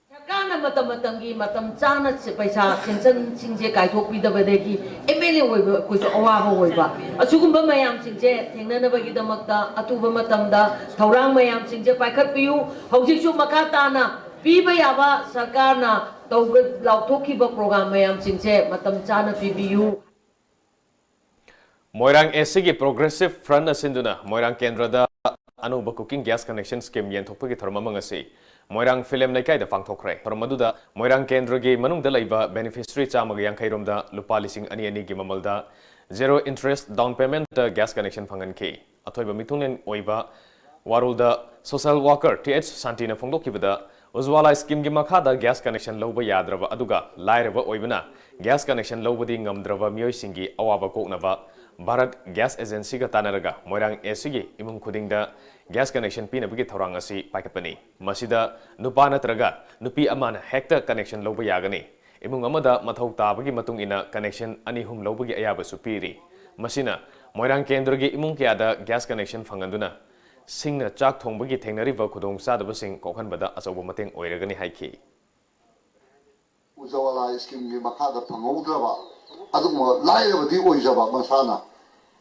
ꯁꯔꯀꯥꯔꯅ ꯃꯇꯝ ꯃꯇꯝꯒꯤ ꯃꯇꯝ ꯆꯥꯅ ꯁꯤ-, ꯄꯩꯁꯥ ꯁꯦꯟꯁꯟꯁꯤꯡꯁꯦ ꯀꯥꯏꯊꯣꯛꯄꯤꯗꯕꯗꯒꯤ ꯑꯦꯝ ꯑꯦꯜ ꯑꯦ ꯑꯣꯏꯕ ꯑꯩꯈꯣꯏꯁꯨ ꯑꯋꯥꯕ ꯑꯣꯏꯕ꯫ ꯑꯁꯤꯒꯨꯝꯕ ꯃꯌꯥꯝꯁꯤꯡꯁꯦ ꯊꯦꯡꯅꯅꯕꯒꯤꯗꯃꯛꯇ ꯑꯊꯨꯕ ꯃꯇꯝꯗ ꯊꯧꯔꯥꯡ ꯃꯌꯥꯝꯁꯤꯡꯁꯦ ꯄꯥꯏꯈꯠꯄꯤꯌꯨ꯫ ꯍꯧꯖꯤꯛꯁꯨ ꯃꯈꯥ ꯇꯥꯅ ꯄꯤꯕ ꯌꯥꯕ ꯁꯔꯀꯥꯔꯅ ꯇꯧꯕ, ꯂꯥꯎꯊꯣꯛꯈꯤꯕ program ꯃꯌꯥꯝꯁꯤꯡꯁꯦ ꯃꯇꯝ ꯆꯥꯅ ꯄꯤꯕꯤꯌꯨ꯫ ꯃꯣꯏꯔꯥꯡ ꯑꯦꯁ ꯁꯤꯒꯤ Progressive Frontꯅ ꯁꯤꯟꯗꯨꯅ ꯃꯣꯏꯔꯥꯡ ꯀꯦꯟꯗ꯭ꯔꯗ ꯑꯅꯧꯕ cooking gas connection scheme ꯌꯦꯟꯊꯣꯛꯄꯒꯤ ꯊꯧꯔꯝ ꯑꯃ ꯉꯁꯤ ꯃꯣꯏꯔꯥꯡ ꯐꯤꯂꯦꯝ ꯂꯩꯀꯥꯏꯗ ꯄꯥꯡꯊꯣꯛꯈ꯭ꯔꯦ꯫ ꯊꯧꯔꯝ ꯑꯗꯨꯗ ꯃꯣꯏꯔꯥꯡ ꯀꯦꯟꯗ꯭ꯔꯒꯤ ꯃꯅꯨꯡꯗ ꯂꯩꯕ beneficiary ꯆꯥꯝꯃꯒ ꯌꯥꯡꯈꯩ ꯔꯣꯝꯗ ꯂꯨꯄꯥ ꯂꯤꯁꯤꯡ ꯑꯅꯤ ꯑꯅꯤꯒꯤ ꯃꯃꯜꯗ zero interest down paymentꯇ gas connection ꯐꯪꯍꯟꯈꯤ꯫ ꯑꯊꯣꯏꯕ ꯃꯤꯊꯨꯡꯂꯦꯟ ꯑꯣꯏꯕ ꯋꯥꯔꯣꯜꯗ social worker ꯇꯤ ꯑꯩꯆ ꯁꯥꯟꯇꯤꯅ ꯐꯣꯡꯗꯣꯛꯈꯤꯕꯗ, ꯎꯖ꯭ꯋꯥꯂꯥ schemeꯒꯤ ꯃꯈꯥꯗ gas connection ꯂꯧꯕ ꯌꯥꯗ꯭ꯔꯕ ꯑꯗꯨꯒ ꯂꯥꯏꯔꯕ ꯑꯣꯏꯕꯅ gas connection ꯂꯧꯕꯗꯤ ꯉꯝꯗ꯭ꯔꯕ ꯃꯤꯑꯣꯏꯁꯤꯡꯒꯤ ꯑꯋꯥꯕ ꯀꯣꯛꯅꯕ Bharat Gas Agencyꯒ ꯇꯥꯟꯅꯔꯒ ꯃꯣꯏꯔꯥꯡ ꯑꯦꯁ ꯁꯤꯒꯤ ꯏꯃꯨꯡ ꯈꯨꯗꯤꯡꯗ gas connection ꯄꯤꯅꯕꯒꯤ ꯊꯧꯔꯥꯡ ꯑꯁꯤ ꯄꯥꯏꯈꯠꯄꯅꯤ꯫ ꯃꯁꯤꯗ ꯅꯨꯄꯥ ꯅꯠꯇ꯭ꯔꯒ ꯅꯨꯄꯤ ꯑꯃꯅ ꯍꯦꯛꯇ connection ꯂꯧꯕ ꯌꯥꯒꯅꯤ꯫ ꯏꯃꯨꯡ ꯑꯃꯗ ꯃꯊꯧ ꯇꯥꯕꯒꯤ ꯃꯇꯨꯡ ꯏꯟꯅ connection ꯑꯅꯤ ꯑꯍꯨꯝ ꯂꯧꯕꯒꯤ ꯑꯌꯥꯕꯁꯨ ꯄꯤꯔꯤ꯫ ꯃꯁꯤꯅ ꯃꯣꯏꯔꯥꯡ ꯀꯦꯟꯗ꯭ꯔꯒꯤ ꯏꯃꯨꯡ ꯀꯌꯥꯗ gas connection ꯐꯪꯍꯟꯗꯨꯅ ꯁꯤꯡꯅ ꯆꯥꯛ ꯊꯣꯡꯕꯒꯤ ꯊꯦꯡꯅꯔꯤꯕ ꯈꯨꯗꯣꯡꯆꯥꯗꯕꯁꯤꯡ ꯀꯣꯛꯍꯟꯕꯗ ꯑꯆꯧꯕ ꯃꯇꯦꯡ ꯑꯣꯏꯔꯒꯅꯤ ꯍꯥꯏꯈꯤ꯫ ꯎꯖꯋꯥꯂꯥ schemeꯒꯤ ꯃꯈꯥꯗ ꯐꯪꯍꯧꯗ꯭ꯔꯕ ꯑꯗꯨꯒꯨꯝꯕ ꯂꯥꯏꯔꯕꯗꯤ ꯑꯣꯏꯖꯕ ꯃꯁꯥꯅ,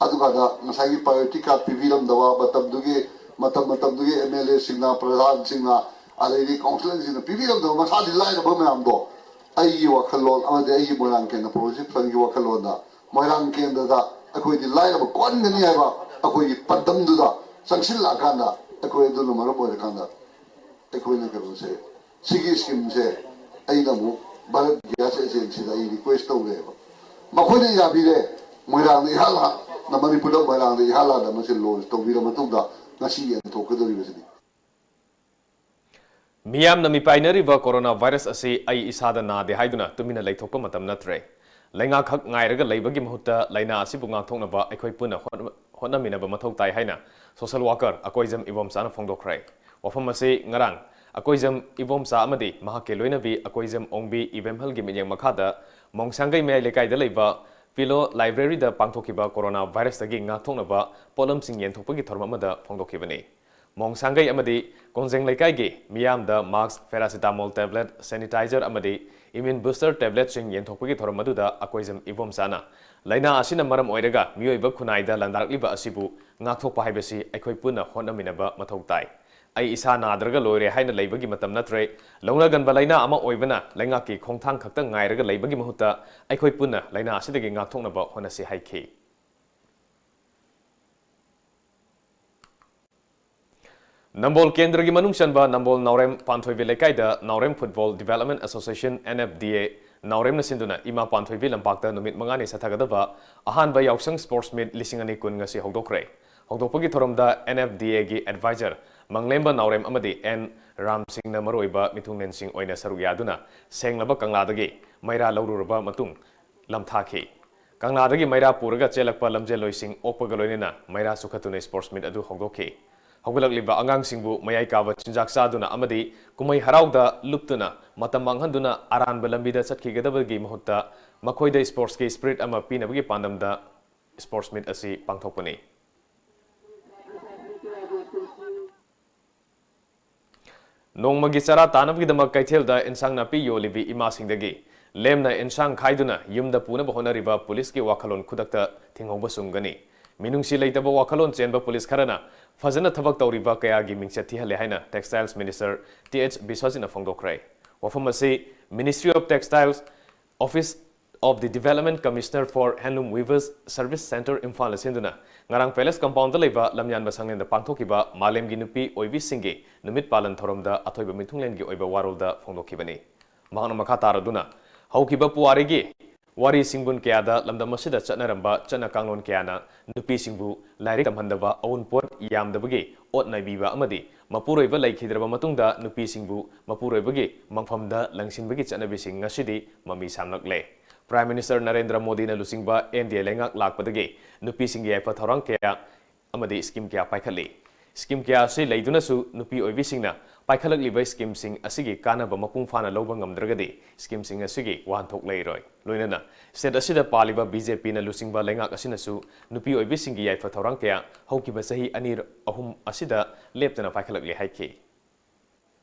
ꯑꯗꯨꯀꯥꯟꯗ ꯉꯁꯥꯏꯒꯤ priority card ꯄꯤꯕꯤꯔꯝꯗꯕ, ꯃꯇꯝꯗꯨꯒꯤ, ꯃꯇꯝ ꯃꯇꯝꯗꯨꯒꯤ ꯑꯦꯝ ꯑꯦꯜ ꯑꯦꯁꯤꯡꯅ, ꯄ꯭ꯔꯙꯥꯟꯁꯤꯡꯅ, ꯑꯗꯩꯗꯤ councillorꯁꯤꯡꯅ ꯄꯤꯕꯤꯔꯝꯗꯕ ꯃꯁꯥꯗꯤ ꯂꯥꯏꯔꯕ ꯃꯌꯥꯝꯗꯣ ꯑꯩꯒꯤ ꯋꯥꯈꯜꯂꯣꯟ ꯑꯃꯗꯤ ꯑꯩꯒꯤ ꯃꯣꯏꯔꯥꯡ ꯀꯦꯟꯗ꯭ꯔ Progressive Frontꯀꯤ ꯋꯥꯈꯜꯂꯣꯟꯗ ꯃꯣꯏꯔꯥꯡ ꯀꯦꯟꯗ꯭ꯔꯗ ꯑꯩꯈꯣꯏꯗꯤ ꯂꯥꯏꯔꯕ ꯀꯣꯛꯍꯟꯒꯅꯤ ꯍꯥꯏꯕ ꯑꯩꯈꯣꯏꯒꯤ ꯄꯥꯟꯗꯝꯗꯨꯗ ꯆꯪꯁꯤꯜꯂꯛꯑꯀꯥꯟꯗ ꯑꯩꯈꯣꯏ ꯑꯗꯨꯅ ꯃꯔꯝ ꯑꯣꯏꯔꯀꯥꯟꯗ ꯑꯩꯈꯣꯏꯅ ꯀꯩꯅꯣꯁꯦ, ꯁꯤꯒꯤ schemeꯁꯦ ꯑꯩꯅ ꯑꯃꯨꯛ Bharat Gas Agencyꯗ ꯑꯩ request ꯇꯧꯔꯦꯕ꯫ ꯃꯈꯣꯏꯅ ꯌꯥꯕꯤꯔꯦ꯫ ꯃꯣꯏꯔꯥꯡꯗ ꯏꯍꯥꯟ ꯍꯥꯟꯅ, ꯃꯅꯤꯄꯨꯔꯗ ꯃꯣꯏꯔꯥꯡꯗ ꯏꯍꯥꯟ ꯍꯥꯟꯅ ꯃꯁꯤ launch ꯇꯧꯕꯤꯔ ꯃꯇꯨꯡꯗ ꯉꯁꯤ ꯌꯦꯟꯊꯣꯛꯀꯗꯧꯔꯤꯕꯁꯤꯅꯤ꯫ ꯃꯤꯌꯥꯝꯅ ꯃꯤꯄꯥꯏꯅꯔꯤꯕ corona virus ꯑꯁꯤ ꯑꯩ ꯏꯁꯥꯗ ꯅꯥꯗꯦ ꯍꯥꯏꯗꯨꯅ ꯇꯨꯃꯤꯟꯅ ꯂꯩꯊꯣꯛꯄ ꯃꯇꯝ ꯅꯠꯇ꯭ꯔꯦ꯫ ꯂꯩꯉꯥꯛꯈꯛ ꯉꯥꯏꯔꯒ ꯂꯩꯕꯒꯤ ꯃꯍꯨꯠꯇ ꯂꯥꯏꯅꯥ ꯑꯁꯤꯕꯨ ꯉꯥꯛꯊꯣꯛꯅꯕ ꯑꯩꯈꯣꯏ ꯄꯨꯟꯅ ꯍꯣꯠꯅ-, ꯍꯣꯠꯅꯃꯤꯟꯅꯕ ꯃꯊꯧ ꯇꯥꯏ ꯍꯥꯏꯅ social worker ꯑꯀꯣꯏꯖꯝ ꯏꯕꯣꯝꯆꯥꯅ ꯐꯣꯡꯗꯣꯛꯈ꯭ꯔꯦ꯫ ꯋꯥꯐꯝ ꯑꯁꯤ ꯉꯔꯥꯡ ꯑꯀꯣꯏꯖꯝ ꯏꯕꯣꯝꯆꯥ ꯑꯃꯗꯤ ꯃꯍꯥꯛꯀꯤ ꯂꯣꯏꯅꯕꯤ ꯑꯀꯣꯏꯖꯝ ꯑꯣꯡꯕꯤ ꯏꯕꯦꯝꯍꯜꯒꯤ ꯃꯤꯠꯌꯦꯡ ꯃꯈꯥꯗ ꯃꯣꯡꯁꯥꯡꯒꯩ ꯃꯌꯥꯏ ꯂꯩꯀꯥꯏꯗ ꯂꯩꯕ Pillow Library ꯗ ꯄꯥꯡꯊꯣꯛꯈꯤꯕ corona virus ꯇꯒꯤ ꯉꯥꯛꯊꯣꯛꯅꯕ ꯄꯣꯠꯂꯝꯁꯤꯡ ꯌꯦꯟꯊꯣꯛꯄꯒꯤ ꯊꯧꯔꯝ ꯑꯃꯗ ꯐꯣꯡꯗꯣꯛꯈꯤꯕꯅꯤ꯫ ꯃꯣꯡꯁꯥꯡꯒꯩ ꯑꯃꯗꯤ ꯀꯣꯟꯖꯦꯡ ꯂꯩꯀꯥꯏꯒꯤ ꯃꯤꯌꯥꯝꯗ mask, paracetamol tablet, sanitizer ꯑꯃꯗꯤ immune booster tablet ꯁꯤꯡ ꯌꯦꯟꯊꯣꯛꯄꯒꯤ ꯊꯧꯔꯝ ꯑꯗꯨꯗ ꯑꯀꯣꯏꯖꯝ ꯏꯕꯣꯝꯆꯥꯅ ꯂꯥꯏꯅꯥ ꯑꯁꯤꯅ ꯃꯔꯝ ꯑꯣꯏꯔꯒ ꯃꯤꯑꯣꯏꯕ ꯈꯨꯟꯅꯥꯏꯗ ꯂꯥꯟꯗꯥꯔꯛꯂꯤꯕ ꯑꯁꯤꯕꯨ ꯉꯥꯛꯊꯣꯛꯄ ꯍꯥꯏꯕꯁꯤ ꯑꯩꯈꯣꯏ ꯄꯨꯟꯅ ꯍꯣꯠꯅꯃꯤꯟꯅꯕ ꯃꯊꯧ ꯇꯥꯏ꯫ ꯑꯩ ꯏꯁꯥ ꯅꯥꯗ꯭ꯔꯒ ꯂꯣꯏꯔꯦ ꯍꯥꯏꯅ ꯂꯩꯕꯒꯤ ꯃꯇꯝ ꯅꯠꯇ꯭ꯔꯦ꯫ ꯂꯧꯅꯒꯟꯕ ꯂꯥꯏꯅꯥ ꯑꯃ ꯑꯣꯏꯕꯅ ꯂꯩꯉꯥꯛꯀꯤ ꯈꯣꯡꯊꯥꯡ ꯈꯛꯇ ꯉꯥꯏꯔꯒ ꯂꯩꯕꯒꯤ ꯃꯍꯨꯠꯇ ꯑꯩꯈꯣꯏ ꯄꯨꯟꯅ ꯂꯥꯏꯅꯥ ꯑꯁꯤꯗꯒꯤ ꯉꯥꯛꯊꯣꯛꯅꯕ ꯍꯣꯠꯅꯁꯤ ꯍꯥꯏꯈꯤ꯫ ꯅꯝꯕꯣꯜ ꯀꯦꯟꯗ꯭ꯔꯒꯤ ꯃꯅꯨꯡ ꯆꯟꯕ ꯅꯝꯕꯣꯜ ꯅꯥꯎꯔꯦꯝ ꯄꯥꯟꯊꯣꯏꯕꯤ ꯂꯩꯀꯥꯏꯗ Naorem Football Development Association, N F D A, ꯅꯥꯎꯔꯦꯝꯅ ꯁꯤꯟꯗꯨꯅ ꯏꯃꯥ ꯄꯥꯟꯊꯣꯏꯕꯤ ꯂꯝꯄꯥꯛꯇ ꯅꯨꯃꯤꯠ ꯃꯉꯥꯅꯤ ꯆꯠꯊꯒꯗꯕ ꯑꯍꯥꯟꯕ ꯌꯥꯎꯁꯪ sports meet ꯂꯤꯁꯤꯡ ꯑꯅꯤ ꯀꯨꯟ ꯉꯁꯤ ꯍꯧꯗꯣꯛꯈ꯭ꯔꯦ꯫ ꯍꯧꯗꯣꯛꯄꯒꯤ ꯊꯧꯔꯝꯗ N F D A ꯒꯤ advisor ꯃꯪꯂꯦꯝꯕ ꯅꯥꯎꯔꯦꯝ ꯑꯃꯗꯤ N ꯔꯥꯝꯁꯤꯡꯅ ꯃꯔꯨꯑꯣꯏꯕ ꯃꯤꯊꯨꯡꯂꯦꯟꯁꯤꯡ ꯑꯣꯏꯅ ꯁꯔꯨꯛ ꯌꯥꯗꯨꯅ ꯁꯦꯡꯂꯕ ꯀꯪꯂꯥꯗꯒꯤ ꯃꯩꯔꯥ ꯂꯧꯔꯨꯔꯕ ꯃꯇꯨꯡ ꯂꯝꯊꯥꯈꯤ꯫ ꯀꯪꯂꯥꯗꯒꯤ ꯃꯩꯔꯥ ꯄꯨꯔꯒ ꯆꯦꯜꯂꯛꯄ ꯂꯝꯖꯦꯜꯂꯣꯏꯁꯤꯡ ꯑꯣꯛꯄꯒ ꯂꯣꯏꯅꯅ ꯃꯩꯔꯥ ꯆꯨꯈꯠꯇꯨꯅ sports meet ꯑꯗꯨ ꯍꯧꯗꯣꯛꯈꯤ꯫ ꯍꯧꯒꯠꯂꯛꯂꯤꯕ ꯑꯉꯥꯡꯁꯤꯡꯕꯨ ꯃꯌꯥꯏ ꯀꯥꯕ ꯆꯤꯟꯖꯥꯛ ꯆꯥꯗꯨꯅ ꯑꯃꯗꯤ ꯀꯨꯝꯍꯩ ꯍꯔꯥꯎꯗ ꯂꯨꯞꯇꯨꯅ ꯃꯇꯝ ꯃꯥꯡꯍꯟꯗꯨꯅ ꯑꯔꯥꯟꯕ ꯂꯝꯕꯤꯗ ꯆꯠꯈꯤꯒꯗꯕꯒꯤ ꯃꯍꯨꯠꯇ ꯃꯈꯣꯏꯗ sports ꯀꯤ spirit ꯑꯃ ꯄꯤꯅꯕꯒꯤ ꯄꯥꯟꯗꯝꯗ sports meet ꯑꯁꯤ ꯄꯥꯡꯊꯣꯛꯄꯅꯤ꯫ ꯅꯣꯡꯃꯒꯤ ꯆꯔꯥ ꯇꯥꯅꯕꯒꯤꯗꯃꯛ ꯀꯩꯊꯦꯜꯗ ꯏꯟꯁꯥꯡ ꯅꯥꯄꯤ ꯌꯣꯜꯂꯤꯕꯤ ꯏꯃꯥꯁꯤꯡꯗꯒꯤ ꯂꯦꯝꯅ ꯏꯟꯁꯥꯡ ꯈꯥꯏꯗꯨꯅ ꯌꯨꯝꯗ ꯄꯨꯅꯕ ꯍꯣꯠꯅꯔꯤꯕ ꯄꯨꯂꯤꯁꯀꯤ ꯋꯥꯈꯜꯂꯣꯟ ꯈꯨꯗꯛꯇ ꯊꯤꯡꯍꯧꯕ ꯆꯨꯝꯒꯅꯤ꯫ ꯃꯤꯅꯨꯡꯁꯤ ꯂꯩꯇꯕ ꯋꯥꯈꯜꯂꯣꯟ ꯆꯦꯟꯕ ꯄꯨꯂꯤꯁ ꯈꯔꯅ ꯐꯖꯅ ꯊꯕꯛ ꯇꯧꯔꯤꯕ ꯀꯌꯥꯒꯤ ꯃꯤꯡꯆꯠ ꯊꯤꯍꯜꯂꯦ ꯍꯥꯏꯅ Textiles Minister Th ꯕꯤꯁ꯭ꯋꯖꯤꯠꯅ ꯐꯣꯡꯗꯣꯛꯈ꯭ꯔꯦ꯫ ꯋꯥꯐꯝ ꯑꯁꯤ Ministry of Textiles, Office of the Development Commissioner for Handloom Weavers Service Centre, ꯏꯝꯐꯥꯜꯅ ꯁꯤꯟꯗꯨꯅ ꯉꯔꯥꯡ Palace Compound ꯗ ꯂꯩꯕ ꯂꯝꯌꯥꯟꯕ ꯁꯪꯂꯦꯟꯗ ꯄꯥꯡꯊꯣꯛꯈꯤꯕ ꯃꯥꯂꯦꯝꯒꯤ ꯅꯨꯄꯤ ꯑꯣꯏꯕꯤꯁꯤꯡꯒꯤ ꯅꯨꯃꯤꯠ ꯄꯥꯂꯟ ꯊꯧꯔꯝꯗ ꯑꯊꯣꯏꯕ ꯃꯤꯊꯨꯡꯂꯦꯟꯒꯤ ꯑꯣꯏꯕ ꯋꯥꯔꯣꯜꯗ ꯐꯣꯡꯗꯣꯛꯈꯤꯕꯅꯤ꯫ ꯃꯍꯥꯛꯅ ꯃꯈꯥ ꯇꯥꯔꯗꯨꯅ, ꯍꯧꯈꯤꯕ ꯄꯨꯋꯥꯔꯤꯒꯤ ꯋꯥꯔꯤ ꯁꯤꯡꯕꯨꯟ ꯀꯌꯥꯗ ꯂꯝꯗꯝ ꯑꯁꯤꯗ ꯆꯠꯅꯔꯝꯕ ꯆꯠꯅ ꯀꯥꯡꯂꯣꯟ ꯀꯌꯥꯅ ꯅꯨꯄꯤꯁꯤꯡꯕꯨ ꯂꯥꯏꯔꯤꯛ ꯇꯝꯍꯟꯗꯕ, ꯑꯋꯨꯟꯄꯣꯠ ꯌꯥꯝꯗꯕꯒꯤ ꯑꯣꯠ ꯅꯩꯕꯤꯕ ꯑꯃꯗꯤ ꯃꯄꯨꯔꯣꯏꯕ ꯂꯩꯈꯤꯗ꯭ꯔꯕ ꯃꯇꯨꯡꯗ ꯅꯨꯄꯤꯁꯤꯡꯕꯨ ꯃꯄꯨꯔꯣꯏꯕꯒꯤ ꯃꯪꯐꯝꯗ ꯂꯪꯁꯤꯟꯕꯒꯤ ꯆꯠꯅꯕꯤꯁꯤꯡ ꯉꯁꯤꯗꯤ ꯃꯃꯤ ꯁꯥꯝꯂꯛꯂꯦ꯫ Prime Minister ꯅꯔꯦꯟꯗ꯭ꯔ ꯃꯣꯗꯤꯅ ꯂꯨꯆꯤꯡꯕ N D A ꯂꯩꯉꯥꯛ ꯂꯥꯛꯄꯗꯒꯤ ꯅꯨꯄꯤꯁꯤꯡꯒꯤ ꯌꯥꯏꯐ ꯊꯧꯔꯥꯡ ꯀꯌꯥ ꯑꯃꯗꯤ scheme ꯀꯌꯥ ꯄꯥꯏꯈꯠꯂꯤ꯫ Scheme ꯀꯌꯥ ꯑꯁꯤ ꯂꯩꯗꯨꯅꯁꯨ ꯅꯨꯄꯤ ꯑꯣꯏꯕꯤꯁꯤꯡꯅ ꯄꯥꯏꯈꯠꯂꯛꯂꯤꯕ schemeꯁꯤꯡ ꯑꯁꯤꯒꯤ ꯀꯥꯟꯅꯕ ꯃꯄꯨꯡ ꯐꯥꯅ ꯂꯧꯕ ꯉꯝꯗ꯭ꯔꯒꯗꯤ schemeꯁꯤꯡ ꯑꯁꯤꯒꯤ ꯋꯥꯍꯟꯊꯣꯛ ꯂꯩꯔꯣꯏ꯫ ꯂꯣꯏꯅꯅ state ꯑꯁꯤꯗ ꯄꯥꯜꯂꯤꯕ B J Pꯅ ꯂꯨꯆꯤꯡꯕ ꯂꯩꯉꯥꯛ ꯑꯁꯤꯅꯁꯨ ꯅꯨꯄꯤ ꯑꯣꯏꯕꯤꯁꯤꯡꯒꯤ ꯌꯥꯏꯐ ꯊꯧꯔꯥꯡ ꯀꯌꯥ ꯍꯧꯈꯤꯕ ꯆꯍꯤ ꯑꯅꯤ ꯑꯍꯨꯝ ꯑꯁꯤꯗ ꯂꯦꯞꯇꯅ ꯄꯥꯏꯈꯠꯂꯛꯂꯦ ꯍꯥꯏꯈꯤ꯫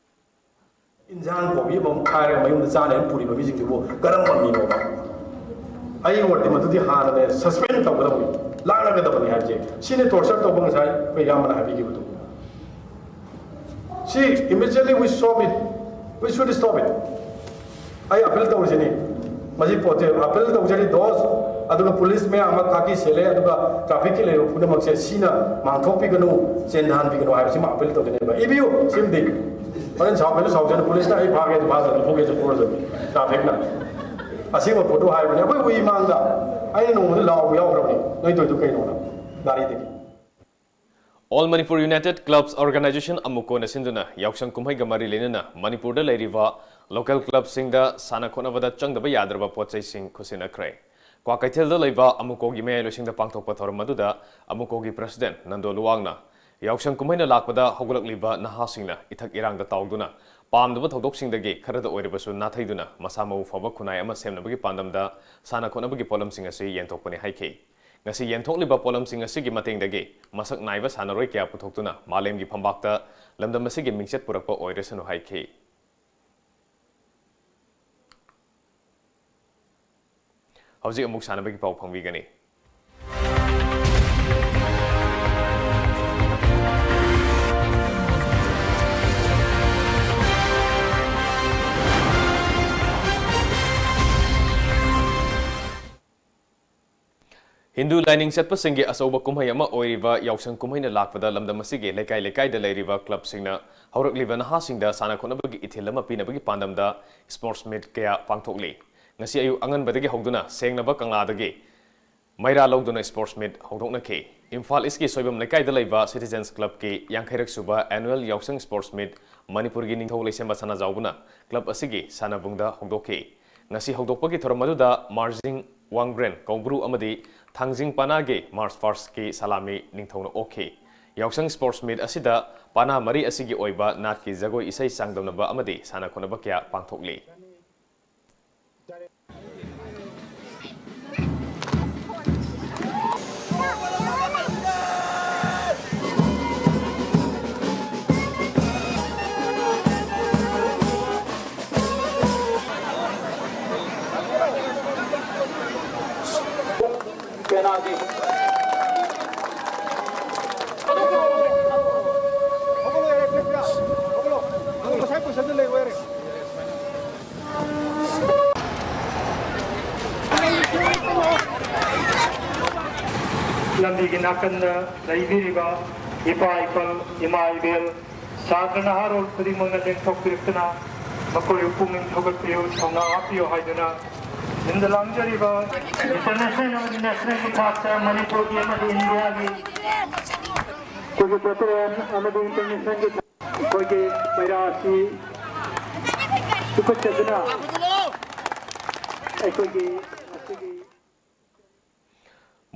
ꯏꯟꯖꯥꯡ ꯀꯣꯕꯤ ꯑꯃꯃꯝ ꯈꯥꯏꯔꯒ ꯃꯌꯨꯝꯗ ꯆꯥꯅꯦꯅ ꯄꯨꯔꯤꯕ ꯃꯤꯁꯤꯡꯗꯨꯕꯨ ꯀꯔꯝꯕ ꯃꯤꯅꯣꯕ? ꯑꯩꯒꯤ ꯋꯥꯔꯗꯤ ꯃꯗꯨꯗꯤ ꯍꯥꯟꯅꯅꯦ suspend ꯇꯧꯒꯗꯕꯅꯤ, ꯂꯥꯛꯅꯒꯗꯕꯅꯤ ꯍꯥꯏꯕꯁꯦ꯫ ꯁꯤꯅꯤ torture ꯇꯧꯕ ꯉꯁꯥꯏ ꯑꯩꯈꯣꯏ ꯏꯌꯥꯝꯕꯅ ꯍꯥꯏꯕꯤꯈꯤꯕꯗꯨ꯫ ꯁꯤ immediately we stop it, we should stop it꯫ ꯑꯩ appeal ꯇꯧꯔꯤꯁꯤꯅꯤ꯫ ꯃꯁꯤ ꯄꯣꯠꯁꯦ appeal ꯇꯧꯖꯔꯤ ꯗꯣꯁ, ꯑꯗꯨꯒ ꯄꯨꯂꯤꯁ ꯃꯌꯥꯝ ꯑꯃ ꯈꯥꯀꯤ ꯁꯦꯠꯂꯦ, ꯑꯗꯨꯒ trafficꯀꯤ ꯂꯩꯔꯤꯕ ꯄꯨꯝꯅꯃꯛꯁꯦ ꯁꯤꯅ ꯃꯥꯡꯊꯣꯛꯄꯤꯒꯅꯨ, ꯆꯦꯟꯊꯍꯟꯕꯤꯒꯅꯨ ꯍꯥꯏꯕꯁꯤꯃ appeal ꯇꯧꯖꯅꯦꯕ꯫ ꯏꯕꯤꯌꯨ ꯁꯤꯃꯗꯤ꯫ ꯍꯣꯔꯦꯟ ꯁꯥꯎꯒꯦꯁꯨ ꯁꯥꯎꯖꯅꯨ, ꯄꯨꯂꯤꯁꯅ ꯑꯩ ꯐꯥꯒꯦꯁꯨ ꯐꯥꯖꯅꯨ, ꯐꯨꯒꯦꯁꯨ ꯐꯨꯔꯖꯅꯨ, trafficꯅ꯫ ꯑꯁꯦꯡꯕ ꯄꯣꯠꯇꯨ ꯍꯥꯏꯕꯅꯦ꯫ ꯑꯩꯈꯣꯏ ꯎꯏ ꯃꯥꯡꯗ ꯑꯩꯅ ꯅꯣꯡꯃꯗ ꯂꯥꯎꯕ ꯌꯥꯎꯈ꯭ꯔꯕꯅꯤ, ꯅꯣꯏ ꯇꯧꯔꯤꯗꯨ ꯀꯩꯅꯣꯅ ꯒꯥꯔꯤꯗꯒꯤ꯫ All Manipur United Clubs Organisation, AMUCOꯅ ꯁꯤꯟꯗꯨꯅ ꯌꯥꯎꯁꯪ ꯀꯨꯝꯍꯩꯒ ꯃꯔꯤ ꯂꯩꯅꯅ ꯃꯅꯤꯄꯨꯔꯗ ꯂꯩꯔꯤꯕ local clubꯁꯤꯡꯗ ꯁꯥꯟꯅ ꯈꯣꯠꯅꯕꯗ ꯆꯪꯗꯕ ꯌꯥꯗ꯭ꯔꯕ ꯄꯣꯠ ꯆꯩꯁꯤꯡ ꯈꯨꯠꯁꯤꯟꯅꯈ꯭ꯔꯦ꯫ ꯀ꯭ꯋꯥꯀꯩꯊꯦꯜꯗ ꯂꯩꯕ AMUCOꯒꯤ ꯃꯌꯥꯏ ꯂꯣꯏꯁꯪꯗ ꯄꯥꯡꯊꯣꯛꯄ ꯊꯧꯔꯝ ꯑꯗꯨꯗ AMUCOꯒꯤ president ꯅꯟꯗꯣ ꯂꯨꯋꯥꯡꯅ ꯌꯥꯎꯁꯪ ꯀꯨꯝꯍꯩꯅ ꯂꯥꯛꯄꯗ ꯍꯧꯒꯠꯂꯛꯂꯤꯕ ꯅꯍꯥꯁꯤꯡꯅ ꯏꯊꯛ ꯏꯔꯥꯡꯗ ꯇꯥꯎꯗꯨꯅ ꯄꯥꯝꯗꯕ ꯊꯧꯗꯣꯛꯁꯤꯡꯗꯒꯤ ꯈꯔꯗ ꯑꯣꯏꯔꯕꯁꯨ ꯅꯥꯊꯩꯗꯨꯅ ꯃꯁꯥ ꯃꯎ ꯐꯕ ꯈꯨꯟꯅꯥꯏ ꯑꯃ ꯁꯦꯝꯅꯕꯒꯤ ꯄꯥꯟꯗꯝꯗ ꯁꯥꯟꯅ ꯈꯣꯠꯅꯕꯒꯤ ꯄꯣꯠꯂꯝꯁꯤꯡ ꯑꯁꯤ ꯌꯦꯟꯊꯣꯛꯄꯅꯤ ꯍꯥꯏꯈꯤ꯫ ꯉꯁꯤ ꯌꯦꯟꯊꯣꯛꯂꯤꯕ ꯄꯣꯠꯂꯝꯁꯤꯡ ꯑꯁꯤꯒꯤ ꯃꯇꯦꯡꯗꯒꯤ ꯃꯁꯛ ꯅꯥꯏꯕ ꯁꯥꯟꯅꯔꯣꯏ ꯀꯌꯥ ꯄꯨꯊꯣꯛꯇꯨꯅ ꯃꯥꯂꯦꯝꯒꯤ ꯐꯝꯕꯥꯛꯇ ꯂꯝꯗꯝ ꯑꯁꯤꯒꯤ ꯃꯤꯡꯆꯠ ꯄꯨꯔꯛꯄ ꯑꯣꯏꯔꯁꯅꯨ ꯍꯥꯏꯈꯤ꯫ ꯍꯧꯖꯤꯛ ꯑꯃꯨꯛ ꯁꯥꯟꯅꯕꯒꯤ ꯄꯥꯎ ꯐꯪꯕꯤꯒꯅꯤ꯫ ꯍꯤꯟꯗꯨ ꯂꯥꯏꯅꯤꯡ ꯆꯠꯄꯁꯤꯡꯒꯤ ꯑꯆꯧꯕ ꯀꯨꯝꯍꯩ ꯑꯃ ꯑꯣꯏꯔꯤꯕ ꯌꯥꯎꯁꯪ ꯀꯨꯝꯍꯩꯅ ꯂꯥꯛꯄꯗ ꯂꯝꯗꯝ ꯑꯁꯤꯒꯤ ꯂꯩꯀꯥꯏ ꯂꯩꯀꯥꯏꯗ ꯂꯩꯔꯤꯕ clubꯁꯤꯡꯅ ꯍꯧꯔꯛꯂꯤꯕ ꯅꯍꯥꯁꯤꯡꯗ ꯁꯥꯟꯅ ꯈꯣꯠꯅꯕꯒꯤ ꯏꯊꯤꯜ ꯑꯃ ꯄꯤꯅꯕꯒꯤ ꯄꯥꯟꯗꯝꯗ sports meet ꯀꯌꯥ ꯄꯥꯡꯊꯣꯛꯂꯤ꯫ ꯉꯁꯤ ꯑꯌꯨꯛ ꯑꯉꯟꯕꯗꯒꯤ ꯍꯧꯗꯨꯅ ꯁꯦꯡꯅꯕ ꯀꯪꯂꯥꯗꯒꯤ ꯃꯩꯔꯥ ꯂꯧꯗꯨꯅ sports meet ꯍꯧꯗꯣꯛꯅꯈꯤ꯫ ꯏꯝꯐꯥꯜ ꯏꯁꯀꯤ ꯁꯣꯏꯕꯝ ꯂꯩꯀꯥꯏꯗ ꯂꯩꯕ Citizens Clubꯀꯤ ꯌꯥꯡꯈꯩꯔꯛ ꯁꯨꯕ annual ꯌꯥꯎꯁꯪ sports meet ꯃꯅꯤꯄꯨꯔꯒꯤ ꯅꯤꯡꯊꯧ ꯂꯩꯁꯦꯝꯕ ꯁꯅꯥꯖꯥꯎꯕꯅ club ꯑꯁꯤꯒꯤ ꯁꯥꯟꯅꯕꯨꯡꯗ ꯍꯧꯗꯣꯛꯈꯤ꯫ ꯉꯁꯤ ꯍꯧꯗꯣꯛꯄꯒꯤ ꯊꯧꯔꯝ ꯑꯗꯨꯗ ꯃꯥꯔꯖꯤꯡ, ꯋꯥꯡꯕ꯭ꯔꯦꯟ, ꯀꯧꯕ꯭ꯔꯨ ꯑꯃꯗꯤ ꯊꯥꯡꯖꯤꯡ ꯄꯅꯥꯒꯤ march pastꯀꯤ ꯁꯂꯥꯃꯤ ꯅꯤꯡꯊꯧꯅ ꯑꯣꯛꯈꯤ꯫ ꯌꯥꯎꯁꯪ sports meet ꯑꯁꯤꯗ ꯄꯅꯥ ꯃꯔꯤ ꯑꯁꯤꯒꯤ ꯑꯣꯏꯕ ꯅꯥꯠꯀꯤ ꯖꯒꯣꯏ ꯏꯁꯩ ꯆꯥꯡꯗꯝꯅꯕ ꯑꯃꯗꯤ ꯁꯥꯟꯅ ꯈꯣꯠꯅꯕ ꯀꯌꯥ ꯄꯥꯡꯊꯣꯛꯂꯤ꯫ ꯂꯝꯕꯤꯒꯤ ꯅꯥꯀꯟꯗ ꯂꯩꯕꯤꯔꯤꯕ ꯏꯄꯥ ꯏꯄꯜ, ꯏꯃꯥ ꯏꯕꯦꯜ, ꯁꯥꯇ꯭ꯔ ꯅꯍꯥꯔꯣꯜ ꯈꯨꯗꯤꯡꯃꯛꯅ ꯂꯦꯡꯊꯣꯛꯄꯤꯔꯛꯇꯨꯅ ꯃꯈꯣꯏꯕꯨ ꯄꯨꯛꯅꯤꯡ ꯊꯧꯒꯠꯄꯤꯌꯨ, ꯊꯧꯅꯥ ꯍꯥꯞꯄꯤꯌꯨ ꯍꯥꯏꯗꯨꯅ ꯁꯤꯟꯗ ꯂꯥꯡꯖꯔꯤꯕ international ꯑꯃꯗꯤ nationalꯒꯤ ꯊꯥꯛꯇ ꯃꯅꯤꯄꯨꯔꯒꯤ ꯑꯃꯗꯤ ꯏꯟꯗꯤꯌꯥꯒꯤ ꯑꯩꯈꯣꯏꯒꯤ veteran ꯑꯃꯗꯤ internationalꯒꯤ ꯑꯩꯈꯣꯏꯒꯤ ꯃꯩꯔꯥ ꯑꯁꯤ ꯄꯨꯈꯠꯆꯗꯨꯅ ꯑꯩꯈꯣꯏꯒꯤ ꯉꯁꯤꯒꯤ